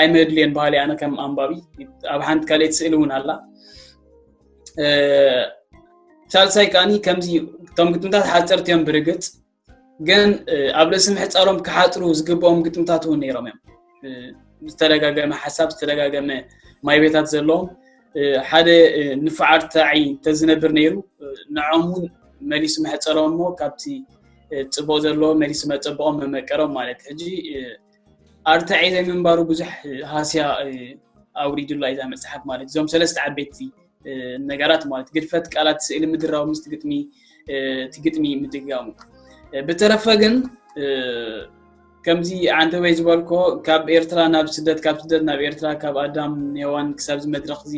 ኣይመድልየን ባህሊ ኣነ ከም ኣንባቢ ኣብ ሓንቲ ካልኤት ስእሊ እውን ኣላ ሳልሳይ ከዓኒ ከምዚ እቶም ግጥምታት ሓፀርቲ እዮም ብርግፅ ግን ኣብ ርእሲ ምሕፃሮም ክሓፅሩ ዝግብኦም ግጥምታት እውን ነይሮም እዮም ዝተደጋገመ ሓሳብ ዝተደጋገመ ማይቤታት ዘለዎም ሓደ ንፉዓር ታዒ እንተዝነብር ነይሩ ንዖም እውን መሊሱ መሕፀሮም እሞ ካብቲ ፅቡቕ ዘለዎ መሊሱ መፀበቖም መመቀሮም ማለት ሕጂ ኣርታዒ ዘይምንባሩ ብዙሕ ሃስያ ኣውሪዱላ እዛ መፅሓፍ ማለት እዞም ሰለስተ ዓበይቲ ነገራት ማለት ግድፈት ቃላት ስእሊ ምድራዊ ምስቲ ግጥሚ እቲ ግጥሚ ምድግጋሙ ብተረፈ ግን ከምዚ ዓንተበይ ዝበልኮ ካብ ኤርትራ ናብ ስደት ካብ ስደት ናብ ኤርትራ ካብ ኣዳም ሄዋን ክሳብ እዚ መድረክ እዚ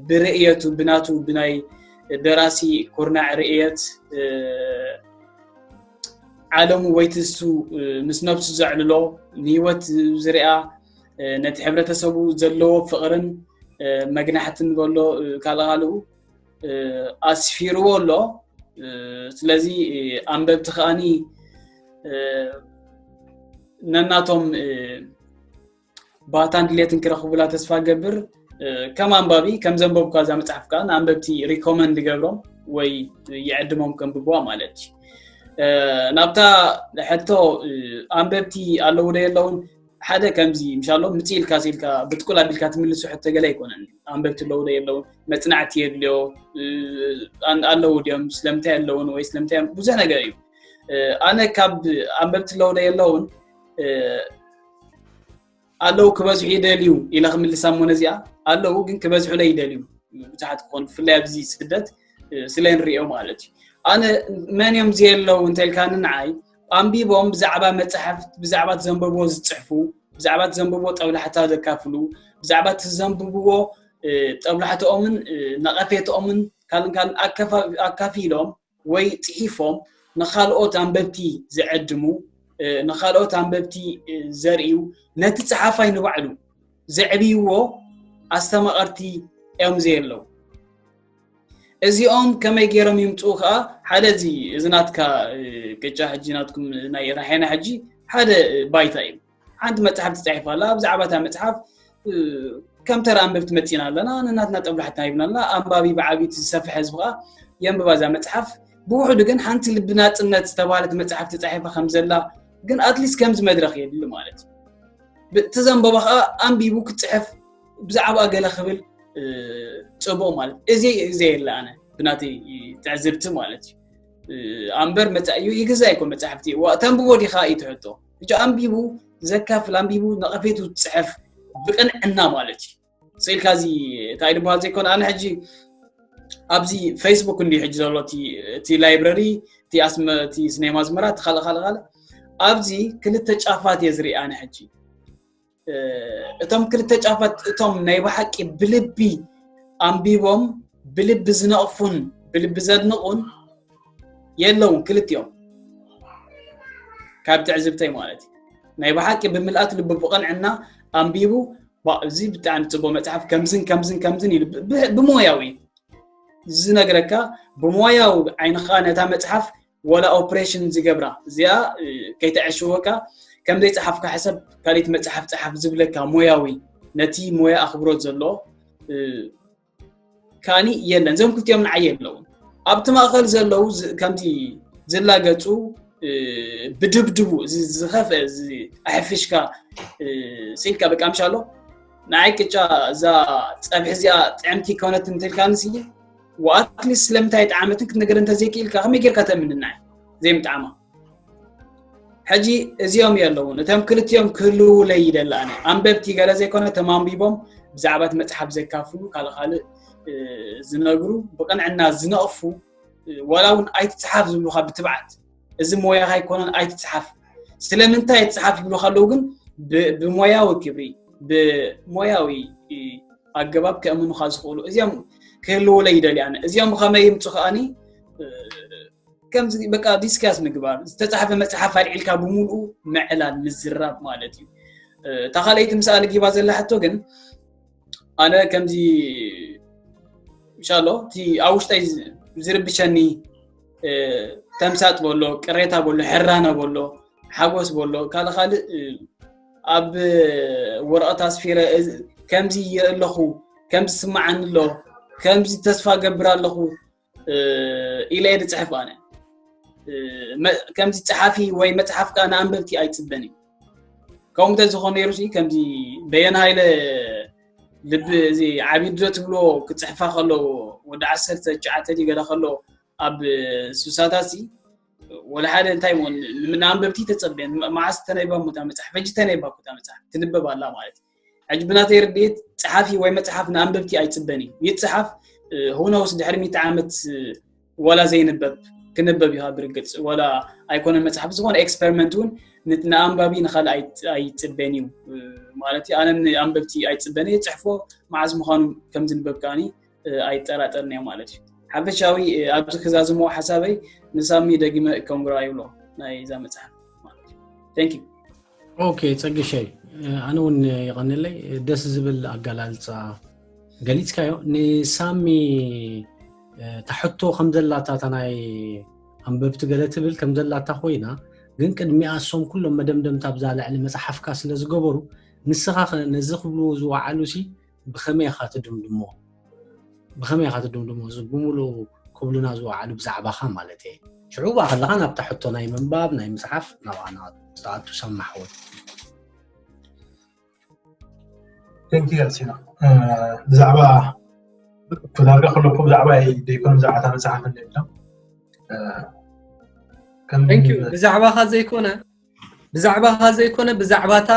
ብርእየቱ ብናቱ ብናይ ደራሲ ኩርናዕ ርእየት ዓለሙ ወይ ትሱ ምስ ነብሱ ዘዕልሎ ንህይወት ዝሪኣ ነቲ ሕብረተሰቡ ዘለዎ ፍቕርን መግናሕትን በሎ ካልእ ካልኡ ኣስፊርዎ ኣሎ ስለዚ ኣንበብቲ ከኣኒ ነናቶም ባታን ድሌትን ክረኽቡላ ተስፋ ገብር ከም ኣንባቢ ከም ዘንበብኳ እዛ መፅሓፍ ከዓ ንኣንበብቲ ሪኮመንድ ገብሮም ወይ ይዕድሞም ከንብብዋ ማለት እዩ ናብታ ሕቶ፣ ኣንበብቲ ኣለዉ ዶ የለውን? ሓደ ከምዚ ምሻሎ ምጽእ ኢልካ ሲልካ ብጥቁል ኣቢልካ ትምልሱ ሕቶ ገለ ኣይኮነን። ኣንበብቲ ኣለዉ ዶ የለውን? መጽናዕቲ የድልዮ። ኣለዉ ድዮም? ስለምንታይ ኣለውን ወይ ስለምንታይ? ብዙሕ ነገር እዩ። ኣነ ካብ ኣንበብቲ ኣለዉ ዶ የለውን ኣለዉ ክበዝሑ ይደልዩ ኢለ ክምልሳ እሞ ነዚኣ ኣለዉ ግን ክበዝሑ ለ ይደልዩ። ብዙሓት ክኾኑ ብፍላይ ኣብዚ ስደት ስለ ንሪኦ ማለት እዩ። ኣነ መን እዮም ዘየለዉ እንተልካኒ ንዓይ ኣንቢቦም ብዛዕባ መፅሓፍት ብዛዕባ ዘንበብዎ ዝፅሕፉ ብዛዕባ ዘንብብዎ ጠብላሕታ ዘካፍሉ ብዛዕባ ዘንብብዎ ጠብላሕትኦምን ነቐፌትኦምን ካልንካልን ኣካፊሎም ወይ ፅሒፎም ንካልኦት ኣንበብቲ ዝዕድሙ ንካልኦት ኣንበብቲ ዘርእዩ ነቲ ፀሓፋይ ንባዕሉ ዘዕብይዎ ኣስተማቐርቲ እዮም ዘየለው። እዚኦም ከመይ ገይሮም ይምፅኡ ከዓ ሓደ እዚ እዚ ናትካ ቅጫ ሕጂ ናትኩም ናይ ራሄና ሕጂ ሓደ ባይታ እዩ። ሓንቲ መፅሓፍ ትፃሒፍ ኣላ ብዛዕባ እታ መፅሓፍ ከም ተራ ኣንበብቲ መፂና ኣለና ንናትና ጠብላሕትና ይብና ኣላ ኣንባቢ ብዓብይቲ ዝሰፍሐ ህዝቢ ከዓ የንብባ እዛ መፅሓፍ። ብውሕዱ ግን ሓንቲ ልቢ ናፅነት ዝተባሃለት መፅሓፍ ተፃሒፋ ከም ዘላ ግን ኣትሊስት ከምዚ መድረክ የድሊ ማለት እዩ። እቲ ዘንበባ ከዓ ኣንቢቡ ክፅሕፍ ብዛዕባ ገለ ክብል ፅቡቅ ማለት እዚ እዚ የለ ኣነ ብናተይ ትዕዝብቲ ማለት እዩ። ኣንበር መፃ እዩ ይግዛ ይኮ መፅሓፍቲ ተንብቦ ዲካ እዩ ትሕቶ። ሕጂ ኣንቢቡ ዘካፍል ኣንቢቡ ነቐፌቱ ዝፅሕፍ ብቅንዕና ማለት እዩ። ስኢልካ እዚ እንታይ ድበሃል ዘይኮነ ኣነ ሕጂ ኣብዚ ፌስቡክ እንዲ ሕጂ ዘሎ እቲ ላይብረሪ እቲ ስነማ ኣዝመራ እቲ ካልእ ካልእ ካልእ ኣብዚ ክልተ ጫፋት እየ ዝርኢ ኣነ ሕጂ እቶም ክልተ ጫፋት እቶም ናይ ብሓቂ ብልቢ ኣንቢቦም ብልቢ ዝነቕፉን ብልቢ ዘድንቑን የለውን ክልቲኦም ካብ ትዕዝብተይ ማለት እዩ። ናይ ብሓቂ ብምልኣት ልቢ ብቐንዕና ኣንቢቡ እዚ ብጣዕሚ ፅቡቅ መፅሓፍ ከምዝን ከምዝን ከምዝን ኢሉ ብሞያዊ ዝነግረካ ብሞያዊ ዓይንኻ ነታ መፅሓፍ ወላ ኦፕሬሽን ዝገብራ እዚኣ ከይተዐሽወካ ከምዘይ ፀሓፍካ ሕሰብ ካልኢት መፅሓፍ ፀሓፍ ዝብለካ ሞያዊ ነቲ ሞያ ኣክብሮት ዘሎ ካኒ የለን። እዞም ክልቲኦም ንዓይ የለውን ኣብቲ ማእኸል ዘለዉ ከምዚ ዝላገፁ ብድብድቡ ዝኸፍአ ኣሕፍሽካ ስኢልካ በቃ ምሻሎ ንዓይ ቅጫ እዛ ፀብሒ እዚኣ ጥዕምቲ ኮነት እንተልካንስ ወኣትሊስ ስለምንታይ ጣዕመትን ክትነገር እንተዘይክኢልካ ከመይ ጌርካ ተእምንና ዘይምጣዕማ ሕጂ እዚኦም የለውን እቶም ክልቲኦም ክህልውለይ ይደሊ ኣነ ኣንበብቲ ገለ ዘይኮነ ተማንቢቦም ብዛዕባ እቲ መፅሓፍ ዘካፍሉ ካልእ ካልእ ዝነግሩ ብቅንዕና ዝነቕፉ ዋላ እውን ኣይትፅሓፍ ዝብሉካ ብትብዓት እዚ ሞያካ ኣይኮነን ኣይትፅሓፍ ስለምንታይ ኣይትፅሓፍ ዝብሉካ ኣለዉ ግን ብሞያዊ ክብሪ ብሞያዊ ኣገባብ ከእምኑካ ዝኽእሉ እዚኦም ክህልውለይ ይደሊ ኣነ እዚኦም ብከመይ ይምፁ ከኣኒ ከምዚ በቃ ዲስካስ ምግባር ዝተፃሕፈ መፅሓፍ ኣልዒልካ ብምሉኡ ምዕላል ምዝራብ ማለት እዩ። እታ ካልኣይቲ ምስ ኣልጊባ ዘላ ሕቶ ግን ኣነ ከምዚ እንሻሎ እቲ ኣብ ውሽጠይ ዝርብሸኒ ተምሳጥ በሎ ቅሬታ በሎ ሕራነ በሎ ሓጎስ በሎ ካልእ ካልእ ኣብ ወረቐት ኣስፊረ ከምዚ ይርኢ ኣለኹ ከምዚ ስማዓኒ ኣሎ ከምዚ ተስፋ ገብር ኣለኹ ኢለ እየ ዝፅሕፍ ኣነ ከምዚ ፀሓፊ ወይ መፅሓፍ ከዓ ንኣንበብቲ ኣይፅበን እዩ ከምኡ እንተዝኾን ነይሩ ከምዚ በየን ሃይለ ልቢ እዚ ዓቢዱ ዶ ትብሎ ክፅሕፋ ከሎ ወዲ ዓሰርተ ትሽዓተ ገለ ከሎ ኣብ ሱሳታት ወላ ሓደ እንታይ ንኣንበብቲ ተፀበየን መዓስ ተነይባ ሙታ መፅሓፍ ሕጂ ተነይባ ኩታ መፅሓፍ ትንበብ ኣላ ማለት ሕጂ ብናተይ ርድኢት ፀሓፊ ወይ መፅሓፍ ንኣንበብቲ ኣይፅበን እዩ ይፅሓፍ ሁነውስ ድሕሪ ሚተ ዓመት ወላ ዘይንበብ ክንበብ እዩ ብርግፅ ወላ ኣይኮነን መፅሓፍ ዝኾነ ኤክስፐሪመንት እውን ንኣንባቢ ንካልእ ኣይፅበን እዩ ማለት ኣነ ንኣንበብቲ ኣይፅበን እየ ፅሕፎ መዓዝ ምዃኑ ከም ዝንበብ ከዓኒ ኣይጠራጠርን እየ ማለት እዩ ሓፈሻዊ ኣብዚ ክዛዝሞ ሓሳበይ ንሳሚ ደጊመ ኮንግራ ይብሎ ናይዛ መፅሓፍ ማለት እዩ thank you ኦኬ ፀግሸይ ኣነ እውን ይቐንለይ ደስ ዝብል ኣገላልፃ ገሊፅካዮ ንሳሚ ታሕቶ ከም ዘላታ እታ ናይ ኣንበብቲ ገለ ትብል ከም ዘላታ ኮይና ግን ቅድሚኣ እሶም ኩሎም መደምደምታ ብዛ ልዕሊ መፅሓፍካ ስለ ዝገበሩ ንስኻ ነዚ ክብሉ ዝወዓሉ ሲ ብኸመይ ኢኻ ትድምድሞ ብኸመይ ኢኻ ትድምድሞ እዚ ብምሉኡ ክብሉና ዝወዓሉ ብዛዕባኻ ማለት እየ። ሽዑ ብኣ ከለኻ ናብታ ሕቶ ናይ ምንባብ ናይ ምፅሓፍ ናብኣ ናትኣቱ ሰማሕዎ። Thank you ያሲኖ። ብዛዕባ ክዳርጋ ከለኩ ብዛዕባ ደይኮን ብዛዕባ መፅሓፍ እንደ ብዛዕባኻ ዘይኮነ ብዛዕባኻ ዘይኮነ ብዛዕባታ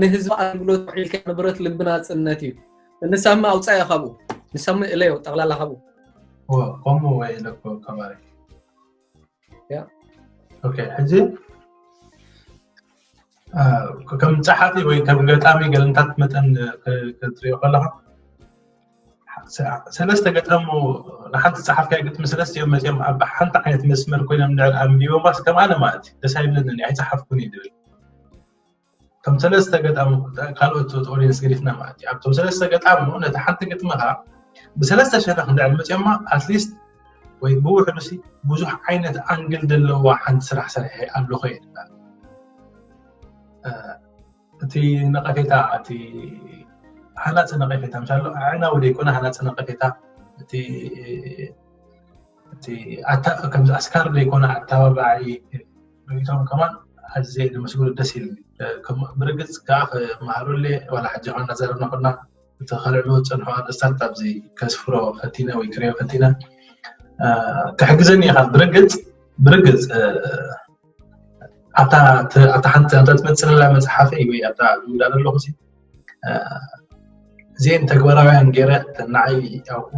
ንህዝቢ ኣገልግሎት ውዒልካ ንብረት ልቢ ናፅነት እዩ። ንሳማ ኣውፃያ ካብኡ ንሳማ እለዮ ጠቕላላ ካብኡ ከምኡ ወይ ለኮ ከባሪ ሕጂ ከም ፀሓፊ ወይ ከም ገጣሚ ገልንታት መጠን ክትሪኦ ከለካ ሰለስተ ገጠሙ ንሓንቲ ፀሓፍካይ ግጥሚ ሰለስቲኦም መፅኦም ኣብ ሓንቲ ዓይነት መስመር ኮይኖም ንዕል ኣንቢቦማስ ከም ኣነ ማለት እዩ ደስ ኣይብለንን ኣይፀሓፍኩን እዩ ድብል ከም ሰለስተ ገጣሙ ካልኦት ኦዲየንስ ገዲፍና ማለት እዩ ኣብቶም ሰለስተ ገጣሙ ነቲ ሓንቲ ግጥምኻ ብሰለስተ ሸነኽ ንዕል መፅኦማ ኣትሊስት ወይ ብውሕዱሲ ብዙሕ ዓይነት ኣንግል ዘለዋ ሓንቲ ስራሕ ሰሪሐ ኣለኹ እየ እቲ ነቐፌታ እቲ ሃናፂ ነቐፌታ ምሳሎ ኣዕናዊ ዘይኮነ ሃናፂ ነቐፌታ እቲ እቲ ከምዚ ኣስካር ዘይኮነ ኣተባባዒ ርእቶም ከማን ኣዝየ ንመስግኑ ደስ ኢልኒ ብርግፅ ከዓ መሃሩለ ዋላ ሕጂ ከ እናዘረብና ኮና እቲ ከልዕሉ ዝፀንሑ ኣርእስታት ኣብዚ ከስፍሮ ፈቲነ ወይ ክሪኦ ፈቲነ ክሕግዘኒ ኢኻ ብርግፅ ብርግፅ ኣብታ ሓንቲ ኣብታ ትመፅእ ዘላ መፅሓፈይ ወይ ኣብታ ዝውዳ ዘለኹ እዚአን ተግባራውያን ገይረ ንዓይ ኣብኡ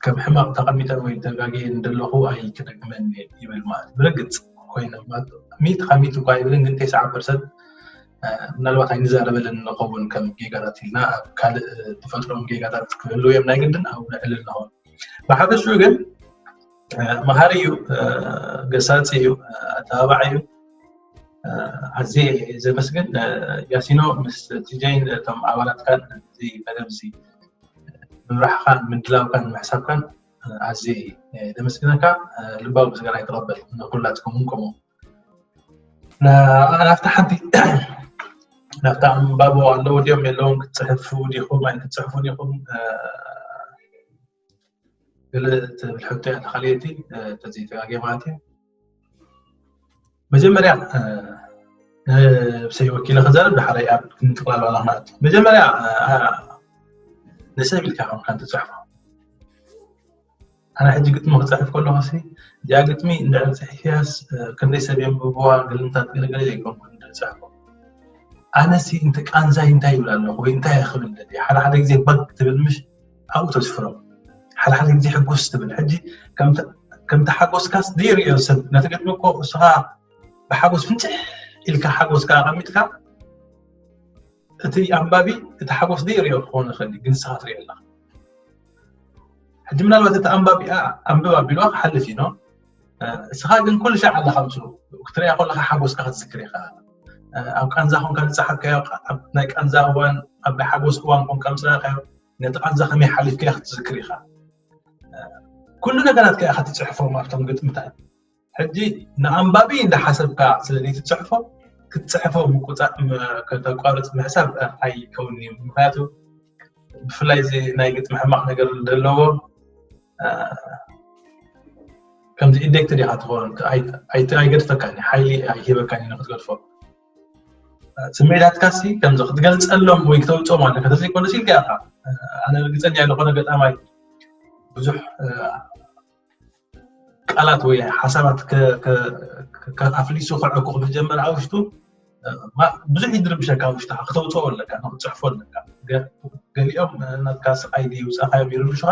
ከም ሕማቕ ተቐሚጠን ወይ ተጋግየ እንደለኹ ኣይክደግመን ይብል ማለት ብርግፅ ኮይነ ሚእቲ ካብ ሚእቲ እኳ ይብልን ግን ተስዓ ፐርሰንት ምናልባት ኣይንዛረበለን ንኸውን ከም ጌጋታት ኢልና ኣብ ካልእ ተፈጥሮን ጌጋታት ክህልው እዮም ናይ ግድን ኣብኡ ንዕልል ንኸውን ብሓፈሽኡ ግን መሃሪ እዩ ገሳፂ እዩ ኣተባባዕ እዩ ኣዝየ ዘመስግን ያሲኖ ምስ ቲጀይን እቶም ኣባላትካን እዚ መደብ እዚ ምምራሕኻን ምድላውካን ምሕሳብካን ኣዝየ ዘመስግነካ ልባዊ ምስጋና ይተቐበል ንኩላትኩም እውን ከምኡ ናብታ ሓንቲ ናብታ ኣንባቦ ኣለዎ ድዮም የለውን ክትፅሕፉ ዲኹም ኣይክትፅሕፉ ዲኹም ገለ ትብል ሕቶ እያ ተኻልየቲ ተዘይተጋግየ ማለት እዩ መጀመርያ ብሰይ ወኪለ ክዛረብ ዳሕራይ ኣብ ምጥቕላል ዋላ ክናት መጀመርያ ንሰብ ኢልካ ከም ካን ትፅሕፎ ኣነ ሕጂ ግጥሚ ክፅሕፍ ከለኹ ሲ እዚኣ ግጥሚ እንድዕር ፅሒፍያስ ክንደይ ሰብ የንብብዋ ግልምታት ገለገለ ዘይኮንኩ እንድዕር ፅሕፎ ኣነሲ እንተ ቃንዛይ እንታይ ይብል ኣለኹ ወይ እንታይ ክብል ሓደ ሓደ ግዜ በግ ትብል ምሽ ኣብኡ ተስፍሮ ሓደ ሓደ ግዜ ሕጉስ ትብል ሕጂ ከምቲ ሓጎስካስ ዘይርእዮ ሰብ ነቲ ግጥሚ እኮ እስኻ ብሓጎስ ፍንጭሕ ኢልካ ሓጎስካ ኣቐሚጥካ እቲ ኣንባቢ እቲ ሓጎስ ዘይርእዮ ክኾን ይኽእል ግን ንስኻ ትርእዮ ኣለኻ ሕጂ ምናልባት እቲ ኣንባቢ ኣንብብ ኣቢልዋ ክሓልፍ ኢኖ እስኻ ግን ኩሉ ሻዕ ኣለኻ ምስኡ ክትሪኣ ከለካ ሓጎስካ ክትዝክር ኢኻ ኣብ ቃንዛ ኮንካ ዝፀሓፍካዮ ናይ ቃንዛ እዋን ኣብ ናይ ሓጎስ እዋን ኮንካ ምስ ረኣካዮ ነቲ ቃንዛ ከመይ ሓሊፍካዮ ክትዝክር ኢኻ ኩሉ ነገራት ከ ኢኻ ትፅሕፎም ኣብቶም ግጥምታት ሕጂ ንኣንባቢ እንዳሓሰብካ ስለ ዘይትፅሕፎ ክትፅሕፎ ምቁፃር ከተቋርፅ ምሕሳብ ኣይከውን እዩ ምክንያቱ ብፍላይ እዚ ናይ ግጥሚ ሕማቕ ነገር ዘለዎ ከምዚ ኢንዴክትድ ኢኻ ትኸውን ኣይገድፈካን ሓይሊ ኣይሂበካን እዩ ክትገድፎ ስምዒታትካ ሲ ከምዚ ክትገልፀሎም ወይ ክተውፅኦም ኣለካ ተዘይኮነ ሲልካ ኢኻ ኣነ ርግፀኛ ዝኾነ ገጣማይ ብዙሕ ቃላት ወይ ሓሳባት ኣፍሊሱ ከዕኩ ክብል ጀመረ ኣብ ውሽጡ ብዙሕ ይድርብሸካ ውሽጥኻ ክተውፅኦ ኣለካ ንክትፅሕፎ ኣለካ ገሊኦም ናትካ ስቃይ ድዩ ውፃኻዮም ይርብሹኻ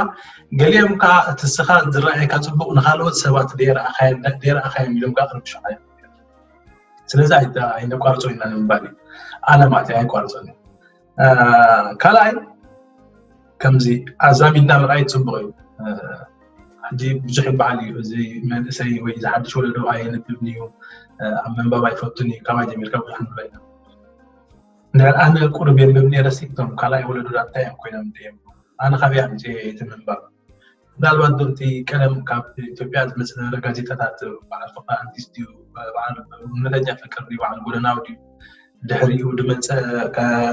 ገሊኦም ከዓ እቲ ስኻ ዝረኣየካ ፅቡቅ ንካልኦት ሰባት ደይረኣኻዮም ኢሎም ከዓ ክርብሹኻ እዮም ስለዚ ኣይነቋርፆ ኢና ንምባል እዩ ኣነ ማለት ኣይቋርፆን ካልኣይ ከምዚ ኣዛሚድና ምርኣይ ፅቡቅ እዩ ሕጂ ብዙሕ ይበሃል እዩ እዚ መንእሰይ ወይ ዝሓድሽ ወለዶ ኣየንብብን እዩ ኣብ መንባብ ኣይፈቱን እዩ ካባይ ጀሚርካ ብዙሕ ንብሎ ኢና እንድሕር ኣነ ቁሩብ የንብብ ነይረ ሲ እቶም ካልኣይ ወለዶ ዳታ እዮም ኮይኖም ድዮም ኣነ ካበይ ኣምፅኤ እቲ ምንባብ ምናልባት ዶ እቲ ቀደም ካብ ኢትዮጵያ ዝመፅእ ነበረ ጋዜጣታት በዓል ፍቅሪ ኣዲስ ድዩ በዓል እውነተኛ ፍቅር ድዩ በዓል ጎደናዊ ድዩ ድሕሪኡ ድመፀ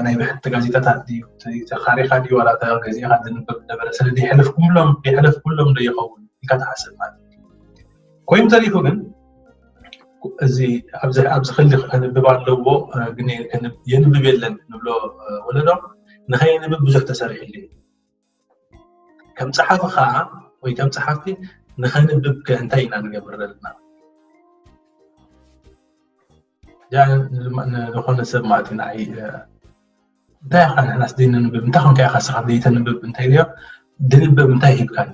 ናይ ብሕቲ ጋዜጣታት ድዩ ተኻሪኻ ድዩ ዋላ ገዚእካ ዝንበብ ነበረ ስለ ይሕለፍ ኩሎም ይሕለፍ ኩሎም ዶ ይኸውን ኢልካ ትሓስብ ማለት ኮይኑ ተሪፉ ግን እዚ ኣብዚ ኣብዚ ክሊ ከንብብ ኣለዎ ግን የንብብ የለን ንብሎ ወለዶ ንኸየንብብ ብዙሕ ተሰሪሕሉ ከም ጸሓፊ ከዓ ወይ ከም ጸሓፍቲ ንኸንብብ ከ እንታይ ኢና ንገብር ዘለና ዝኾነ ሰብ ማለት ንዓይ እንታይ ኢኻ ንሕናስ ዘይንንብብ እንታይ ኾንካ ኢኻ ስኻ ዘይተንብብ እንታይ ድዮ ድንበብ እንታይ ሂብካኒ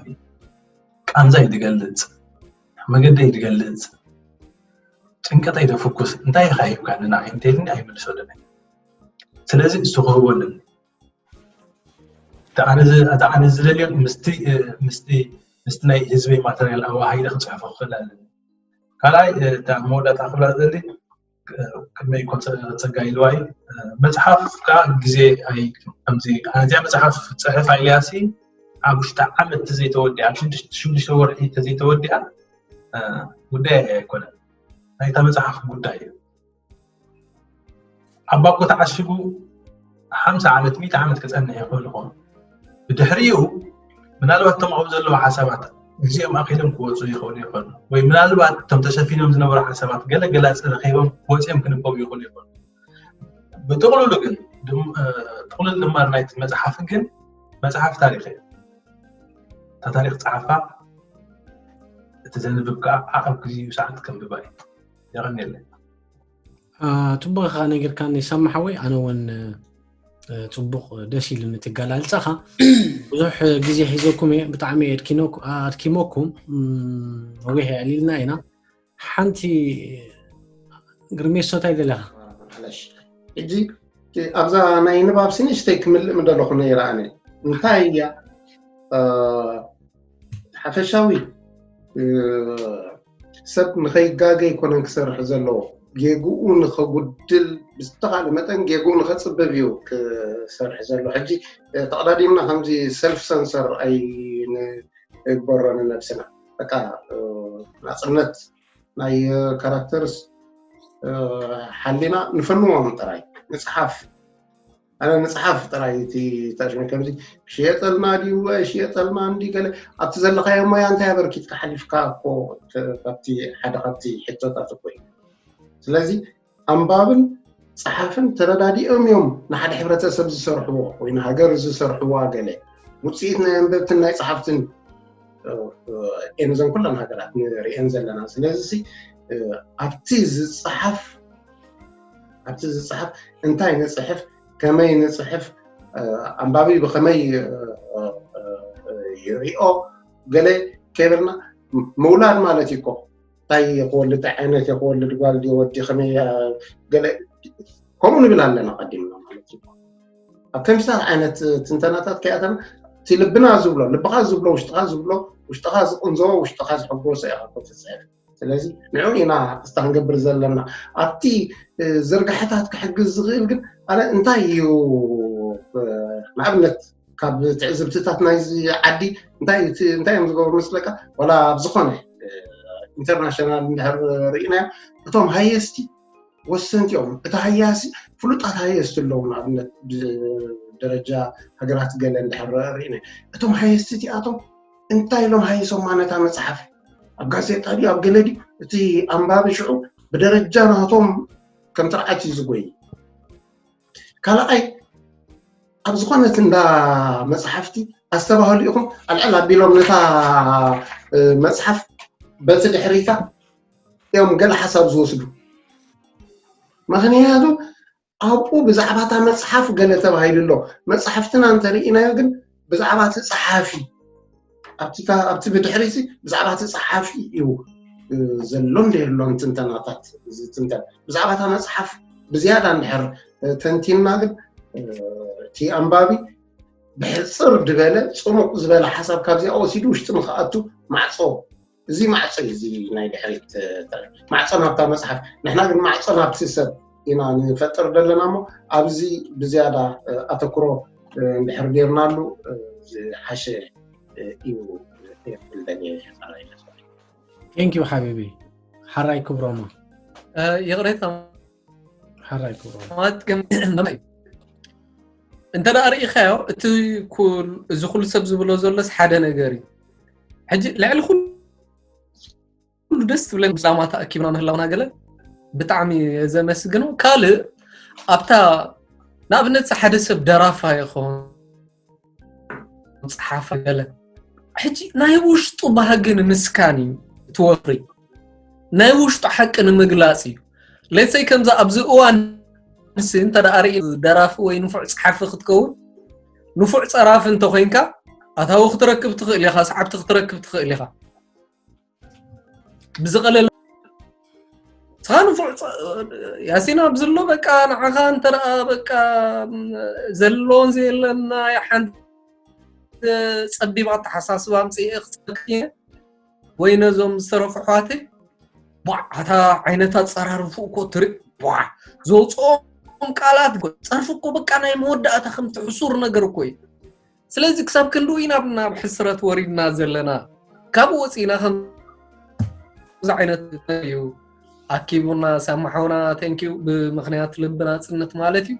ቃንዛይ ድገልጽ መገደይ ድገልጽ ጭንቀተይ ደፍኩስ እንታይ ኢኻ ሂብካኒ ንዓይ እንተልኒ ኣይምልሰለኒ ስለዚ እሱ ክህቦ ኣለኒ ኣነ ዝደልዮ ምስቲ ምስቲ ምስቲ ናይ ህዝበይ ማተርያል ኣዋሃይደ ክፅሕፎ ክኽእል ኣለኒ ካልኣይ እታ መወዳእታ ክብላ ዝደሊ ቅድመ ይኮን ፀጋ ኢልዋይ መፅሓፍ ከዓ ግዜ ከምዚ ኣነዚያ መፅሓፍ ፅሕፍ ኣይልያሲ ኣብ ውሽጢ ዓመት ተዘይተወዲኣ ኣብ ሽዱሽተ ወርሒ ተዘይተወዲኣ ጉዳይ ኣይኮነን ናይታ መፅሓፍ ጉዳይ እዩ ኣብ ባኮ ተዓሽጉ ሓምሳ ዓመት ሚእቲ ዓመት ክፀንሕ ይኽእል ይኾን ብድሕሪኡ ምናልባት እቶም ኣብኡ ዘለዉ ሓሳባት ግዜኦም ኣኺሎም ክወፁ ይኽእሉ ይኾኑ ወይ ምናልባት እቶም ተሸፊኖም ዝነበሩ ሓሳባት ገለ ገላፂ ረኺቦም ወፂኦም ክንበቡ ይኽእሉ ይኾኑ ብጥቕልሉ ግን ጥቕልል ድማር ናይቲ መፅሓፍ ግን መፅሓፍ ታሪክ እዩ እታ ታሪክ ፀሓፋ እቲ ዘንብብ ከዓ ኣብ ግዜኡ ሰዓት ከንብባ እዩ የቐንየለይ ፅቡቅ ካ ነጊርካኒ ሰማሓወይ ኣነ እውን ፅቡቅ ደስ ኢሉኒ ትገላልፃኻ ብዙሕ ግዜ ሒዘኩም እየ ብጣዕሚ ኣድኪመኩም ነዊሕ የዕሊልና ኢና ሓንቲ ግርሜሶ እንታይ ደለኻ ሕጂ ኣብዛ ናይ ንባብ ስንሽተይ ክምልእ ምደለኹ ነይረ ኣነ እንታይ እያ ሓፈሻዊ ሰብ ንኸይጋገ ኣይኮነን ክሰርሕ ዘለዎ ጌግኡ ንኸጉድል ብዝተኻለ መጠን ጌግኡ ንኸፅብብ እዩ ክሰርሕ ዘሎ ሕጂ ተቐዳዲምና ከምዚ ሰልፍ ሰንሰር ኣይንግበሮ ንነብስና በቃ ናፅነት ናይ ካራክተርስ ሓሊና ንፈንዎም ጥራይ ንፅሓፍ ኣነ ንፅሓፍ ጥራይ እቲ ታሽመ ከምዚ ሽየጠልና ድዩ ሽየጠልና እንዲ ገለ ኣብቲ ዘለካዮ ሞያ እንታይ ኣበርኪትካ ሓሊፍካ እኮ ካብቲ ሓደ ካብቲ ሕቶታት እኮ እዩ ስለዚ ኣንባብን ፀሓፍን ተረዳዲኦም እዮም ንሓደ ሕብረተሰብ ዝሰርሕዎ ወይ ንሃገር ዝሰርሕዋ ገለ ውፅኢት ናይ ኣንበብትን ናይ ፀሓፍትን እየን እዘን ኩለን ሃገራት ንሪአን ዘለና ስለዚ ኣብቲ ዝፀሓፍ ኣብቲ ዝፀሓፍ እንታይ ንፅሕፍ ከመይ ንፅሕፍ ኣንባቢ ብከመይ ይሪኦ ገለ ከይበልና ምውላድ ማለት እዩ እንታይ ክወልድ ዓይነት ክወልድ ጓል ወዲ ከመይ ገለ ከምኡ ንብል ኣለና ቀዲምና ማለት እዩ ኣብ ከምስታት ዓይነት ትንተናታት ከይኣተና እቲ ልብና ዝብሎ ልብኻ ዝብሎ ውሽጥኻ ዝብሎ ውሽጥኻ ዝቕንዘቦ ውሽጥኻ ዝሕጎሶ ኢኻ ትፅሕፍ ስለዚ ንዑ ኢና ክስታ ክንገብር ዘለና ኣብቲ ዝርግሐታት ክሕግዝ ዝኽእል ግን ኣነ እንታይ እዩ ንኣብነት ካብ ትዕዝብትታት ናይዚ ዓዲ እንታይ እዮም ዝገብሩ መስለካ ዋላ ኣብ ዝኾነ ኢንተርናሽናል እንድሕር ርኢናዮ እቶም ሃየስቲ ወሰንቲ እዮም እቲ ሃያሲ ፍሉጣት ሃየስቲ ኣለዉ ንኣብነት ደረጃ ሃገራት ገለ እንድሕር ርኢና እቶም ሃየስቲ እቲኣቶም እንታይ ኢሎም ሃይሶማ ነታ መፅሓፍ ኣብ ጋዜጣ ድዩ ኣብ ገለ ድዩ እቲ ኣንባቢ ሽዑ ብደረጃ ናቶም ከም ትርዓት እዩ ዝጎይ ካልኣይ ኣብ ዝኾነት እንዳ መፅሓፍቲ ኣስተባህሉ ኢኹም ኣልዕል ኣቢሎም ነታ መፅሓፍ በቲ ድሕሪታ እዮም ገለ ሓሳብ ዝወስዱ ምክንያቱ ኣብኡ ብዛዕባ እታ መፅሓፍ ገለ ተባሂሉ ኣሎ መፅሓፍትና እንተርኢናዮ ግን ብዛዕባ እቲ ፀሓፊ ኣብቲ ብድሕሪቲ ብዛዕባ እቲ ፀሓፊ እዩ ዘሎ እንደ የሎን ትንተናታት ዝትንተን ብዛዕባ እታ መፅሓፍ ብዝያዳ እንድሕር ተንቲንና ግን እቲ ኣንባቢ ብሕፅር ዝበለ ፅሙቕ ዝበለ ሓሳብ ካብዚኣ ወሲዱ ውሽጢ ንክኣቱ ማዕፆ እዚ ማዕፆ እዩ እዚ ናይ ድሕሪት ማዕፆ ናብታ መፅሓፍ ንሕና ግን ማዕፆ ናብቲ ሰብ ኢና ንፈጥር ዘለና እሞ ኣብዚ ብዝያዳ ኣተክሮ እንድሕር ጌርናሉ ዝሓሸ እዩ ቴንኪዩ ሓቢቢ ሓራይ ክብሮማ ይቕሬታ ሓራይ ክብሮ ማለት ከም እንተ ደኣ ርኢኻዮ እቲ ኩል እዚ ኩሉ ሰብ ዝብሎ ዘሎስ ሓደ ነገር እዩ። ሕጂ ልዕሊ ኩሉ ደስ ትብለኒ ምስላማ ተኣኪብና ምህላውና ገለ ብጣዕሚ እየ ዘመስግኖ። ካልእ ኣብታ ንኣብነት ሓደ ሰብ ደራፋ ይኸውን ጸሓፋ ገለ ሕጂ ናይ ውሽጡ ባህጊ ንምስካን እዩ እቲ ወፍሪ ናይ ውሽጡ ሓቂ ንምግላጽ እዩ። ሌትሰይ ከምዛ ኣብዚ እዋን ንስ እንተ ደኣ ርኢ ደራፊ ወይ ንፉዕ ጸሓፊ ክትከውን ንፉዕ ጸራፊ እንተኮይንካ ኣታዊ ክትረክብ ትኽእል ኢኻ፣ ሰዓብቲ ክትረክብ ትኽእል ኢኻ። ብዝቐለለ ስኻ ንፉዕ ጸ- ያሲን ኣብ ዘሎ በቃ ንዓኻ እንተ ደኣ በቃ ዘለዎን ዘየለና ሓንቲ ጸቢብ ኣተሓሳስባ ኣምፅእ ክፀልክ ወይ ነዞም ዝተረፉ ኣሕዋተይ ቧዕ ኣታ ዓይነት ኣፀራርፉ እኮ ትርኢ ቧዕ ዘውፅኦም ቃላት ጸርፊ እኮ በቃ ናይ መወዳእታ ከምቲ ሕሱር ነገር እኮ እዩ። ስለዚ ክሳብ ክንድኡ ኢና ናብ ሕስረት ወሪድና ዘለና። ካብኡ ወፂእና ከም እዚ ዓይነት እዩ ኣኪቡና ሳማሓውና ተንኪዩ ብምክንያት ልቢ ናፅነት ማለት እዩ።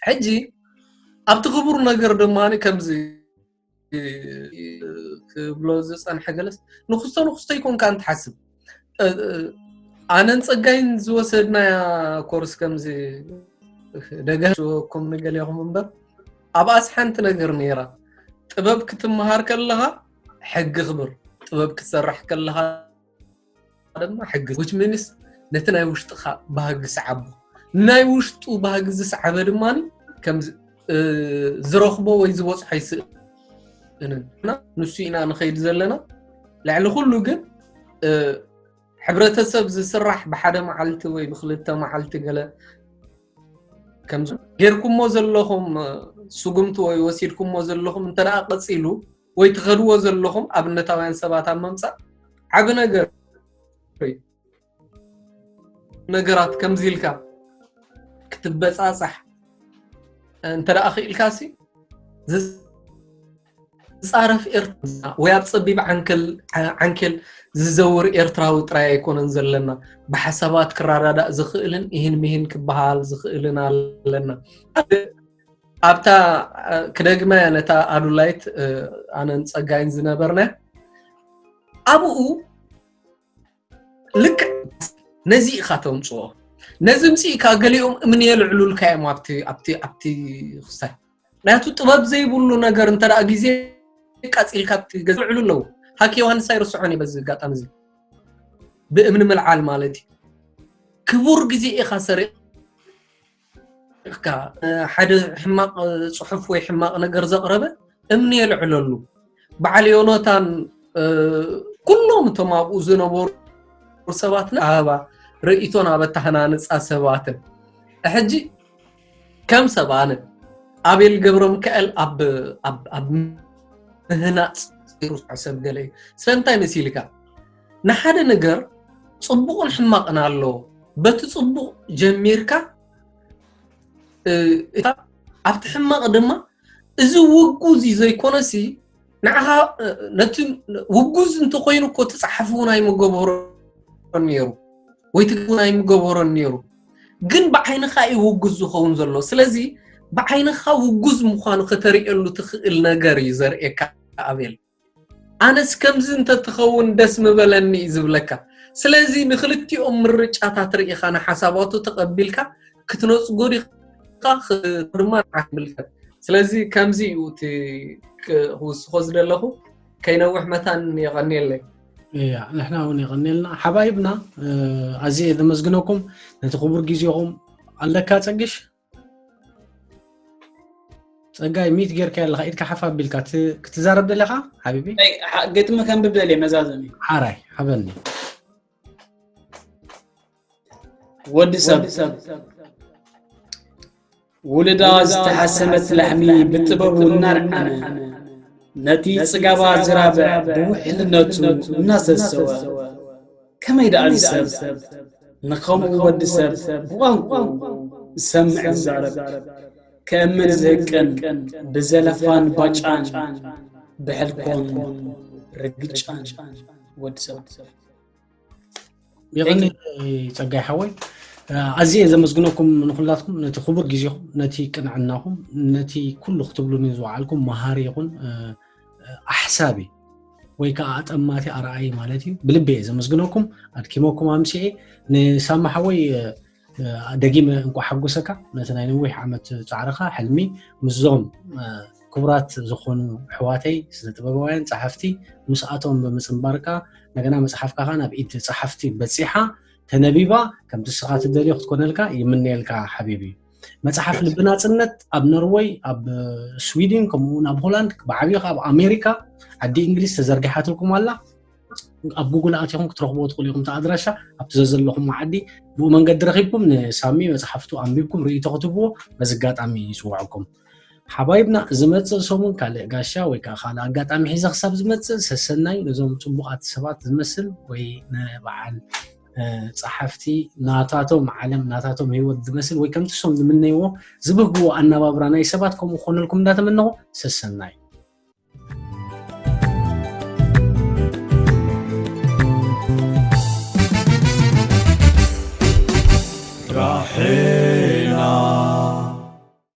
ሕጂ ኣብቲ ክቡር ነገር ድማ ከምዚ ክብሎ ዝፀንሐ ገለስ ንክስቶ ንክስቶ ይኮንካ እንትሓስብ ኣነን ፀጋይን ዝወሰድናያ ኮርስ ከምዚ ደገኩም ንገሌኹም እምበር ኣብኣስ ሓንቲ ነገር ነይራ። ጥበብ ክትመሃር ከለኻ ሕጊ ክብር፣ ጥበብ ክትሰርሕ ከለኻ ድማ ሕጊ which means ነቲ ናይ ውሽጥኻ ባህጊ ስዓቦ። ናይ ውሽጡ ባህጊ ዝሰዓበ ድማ ከም ዝረኽቦ ወይ ዝበፅሖ ይስእንን እና ንሱ ኢና ንኸይድ ዘለና። ልዕሊ ኩሉ ግን ሕብረተሰብ ዝስራሕ ብሓደ መዓልቲ ወይ ብክልተ መዓልቲ ገለ ከምዚ ጌርኩሞ ዘለኹም ስጉምቲ ወይ ወሲድኩሞ ዘለኹም እንተ ደኣ ቀፂሉ ወይ ትኸድዎ ዘለኹም ኣብነታውያን ሰባት ኣብ ምምፃእ ዓቢ ነገር እዩ። ነገራት ከምዚ ኢልካ ክትበፃፃሕ እንተ ደኣ ክኢልካ ሲ ዝፃረፍ ኤርትራ ወይ ኣብ ፀቢብ ዓንኬል ዝዘውር ኤርትራዊ ጥራይ ኣይኮነን ዘለና። ብሓሳባት ክረዳዳእ ዝኽእልን ይህን ምሂን ክበሃል ዝኽእልን ኣለና። ኣብታ ክደግመ ነታ ኣዱላይት ኣነን ፀጋይን ዝነበርና ኣብኡ ልክዕ ነዚ ኢኻ ተምፅኦ። ነዚ ምፅእካ ገሊኦም እምኒ የልዕሉልካ እዮም ኣብቲ ኣብቲ ኣብቲ ክስታይ ምክንያቱ ጥበብ ዘይብሉ ነገር እንተ ደኣ ግዜ ቃፂልካ ኣብቲ ገዛ ልዕሉ ኣለዉ። ሃክ ዮሃንስ ኣይርስዖን እዩ በዚ ኣጋጣሚ እዚ ብእምኒ ምልዓል ማለት እዩ። ክቡር ግዜ ኢኻ ሰሪቕ ኢኻ ሓደ ሕማቕ ፅሑፍ ወይ ሕማቕ ነገር ዘቕረበ እምኒ የልዕለሉ። በዓል ዮኖታን ኩሎም እቶም ኣብኡ ዝነበሩ ሰባትና ኣበባ ርእይቶን ኣበታህናንፃ ሰባትን ሕጂ ከም ሰብ ኣነ ኣቤል ገብረ ሚካኤል ኣብ ኣብ ኣብ ምህናፅ ሩ ሰብ ገለ እዩ። ስለምንታይ መሲልካ ንሓደ ነገር ፅቡቕን ሕማቕን ኣለዎ። በቲ ፅቡቕ ጀሚርካ ኣብቲ ሕማቕ ድማ እዚ ውጉዝ እዩ ዘይኮነሲ ንዓኻ ነቲ ውጉዝ እንተኮይኑ እኮ ትፅሓፍ እውን ኣይምገበሮን ነይሩ ወይ ትግብ እውን ኣይምገበሮን ነይሩ። ግን ብዓይንኻ እዩ ውጉዝ ዝኸውን ዘሎ። ስለዚ ብዓይንኻ ውጉዝ ምዃኑ ከተርእየሉ ትኽእል ነገር እዩ ዘርእየካ ኣቤል። ኣነስ ከምዚ እንተትኸውን ደስ ምበለኒ እዩ ዝብለካ። ስለዚ ንክልቲኦም ምርጫታት ርኢኻ ንሓሳባቱ ተቐቢልካ ክትነፅጎ ዲኻ ድማ ንዓክ ይምልከት። ስለዚ ከምዚ እዩ እቲ ክውስኾ ዝደለኹ። ከይነውሕ መታን የቐንየለይ። እያ ንሕና እውን የቐንየልና ሓባይብና። ኣዝየ እየ ዘመስግነኩም ነቲ ክቡር ግዜኹም። ኣለካ ፀግሽ? ፀጋይ ሚት ጌርካ ኣለካ ኢድካ ሓፍ ኣቢልካ ክትዛረብ ደለካ ሓቢቢ? ግጥሚ ከንብብ ደልየ መዛዘሚ። ሓራይ ሓበኒ። ወዲ ሰብ ውልዳ ዝተሓሰመት ላሕሚ ብጥበቡ እናርዓመ ነቲ ጽጋባ ዝራብዕ ብውሕልነቱ እናሰሰወ ከመይ ደኣ ዝሰብ ንኸምኡ ወዲ ሰብ ብቋንቋ ዝሰምዕ ዝዛረብ ከእምን ዝህቅን ብዘለፋን ባጫን ብሕልኮን ርግጫን ወዲ ሰብ ይቕኒ ጸጋይ ሓወይ። ኣዝየ ዘመስግነኩም ንኩላትኩም፣ ነቲ ክቡር ግዜኹም፣ ነቲ ቅንዕናኹም፣ ነቲ ኩሉ ክትብሉኒ ዝወዓልኩም መሃሪ ይኹን ኣሕሳቢ ወይ ከዓ ኣጠማቲ ኣርኣይ ማለት እዩ። ብልቢ እየ ዘመስግነኩም። ኣድኪመኩም ኣምሲኤ። ንሳማ ሓወይ ደጊመ እንኳ ሓጎሰካ ነቲ ናይ ነዊሕ ዓመት ፃዕርኻ ሕልሚ ምስዞም ክቡራት ዝኾኑ ኣሕዋተይ ስነ ጥበባውያን ጸሓፍቲ ምስኣቶም ብምጽንባርካ፣ እንደገና መጽሓፍካ ከኣ ናብ ኢድ ጸሓፍቲ በጺሓ ተነቢባ፣ ከምቲ ንስኻ ትደልዮ ክትኮነልካ ይምነየልካ ሓቢቢ። መጽሓፍ ልቢ ናጽነት ኣብ ኖርወይ፣ ኣብ ስዊድን፣ ከምኡ እውን ኣብ ሆላንድ፣ ብዓብዩ ከኣ ኣብ ኣሜሪካ፣ ዓዲ እንግሊዝ ተዘርጊሓትልኩም ኣላ። ኣብ ጉግል ኣቲኹም ክትረኽብዎ ትኽእሉ ኢኹም። እቲ ኣድራሻ ኣብቲ ዘዘለኹም ዓዲ ብኡ መንገዲ ረኺብኩም ንሳሚ መጽሓፍቱ ኣንቢብኩም ርእይቶ ክትህብዎ በዚ ኣጋጣሚ ይጽውዐኩም። ሓባይብና ዝመጽእ ሰሙን ካልእ ጋሻ ወይ ከዓ ካልእ ኣጋጣሚ ሒዘ ክሳብ ዝመጽእ ሰሰናዩ ነዞም ጽቡቓት ሰባት ዝመስል ወይ ንበዓል ጸሓፍቲ ናታቶም ዓለም ናታቶም ህይወት ዝመስል ወይ ከምቲ ሶም ዝምነይዎ ዝብህግዎ ኣነባብራ ናይ ሰባት ከምኡ ክኾነልኩም እንዳተመነኹ ሰሰናዩ።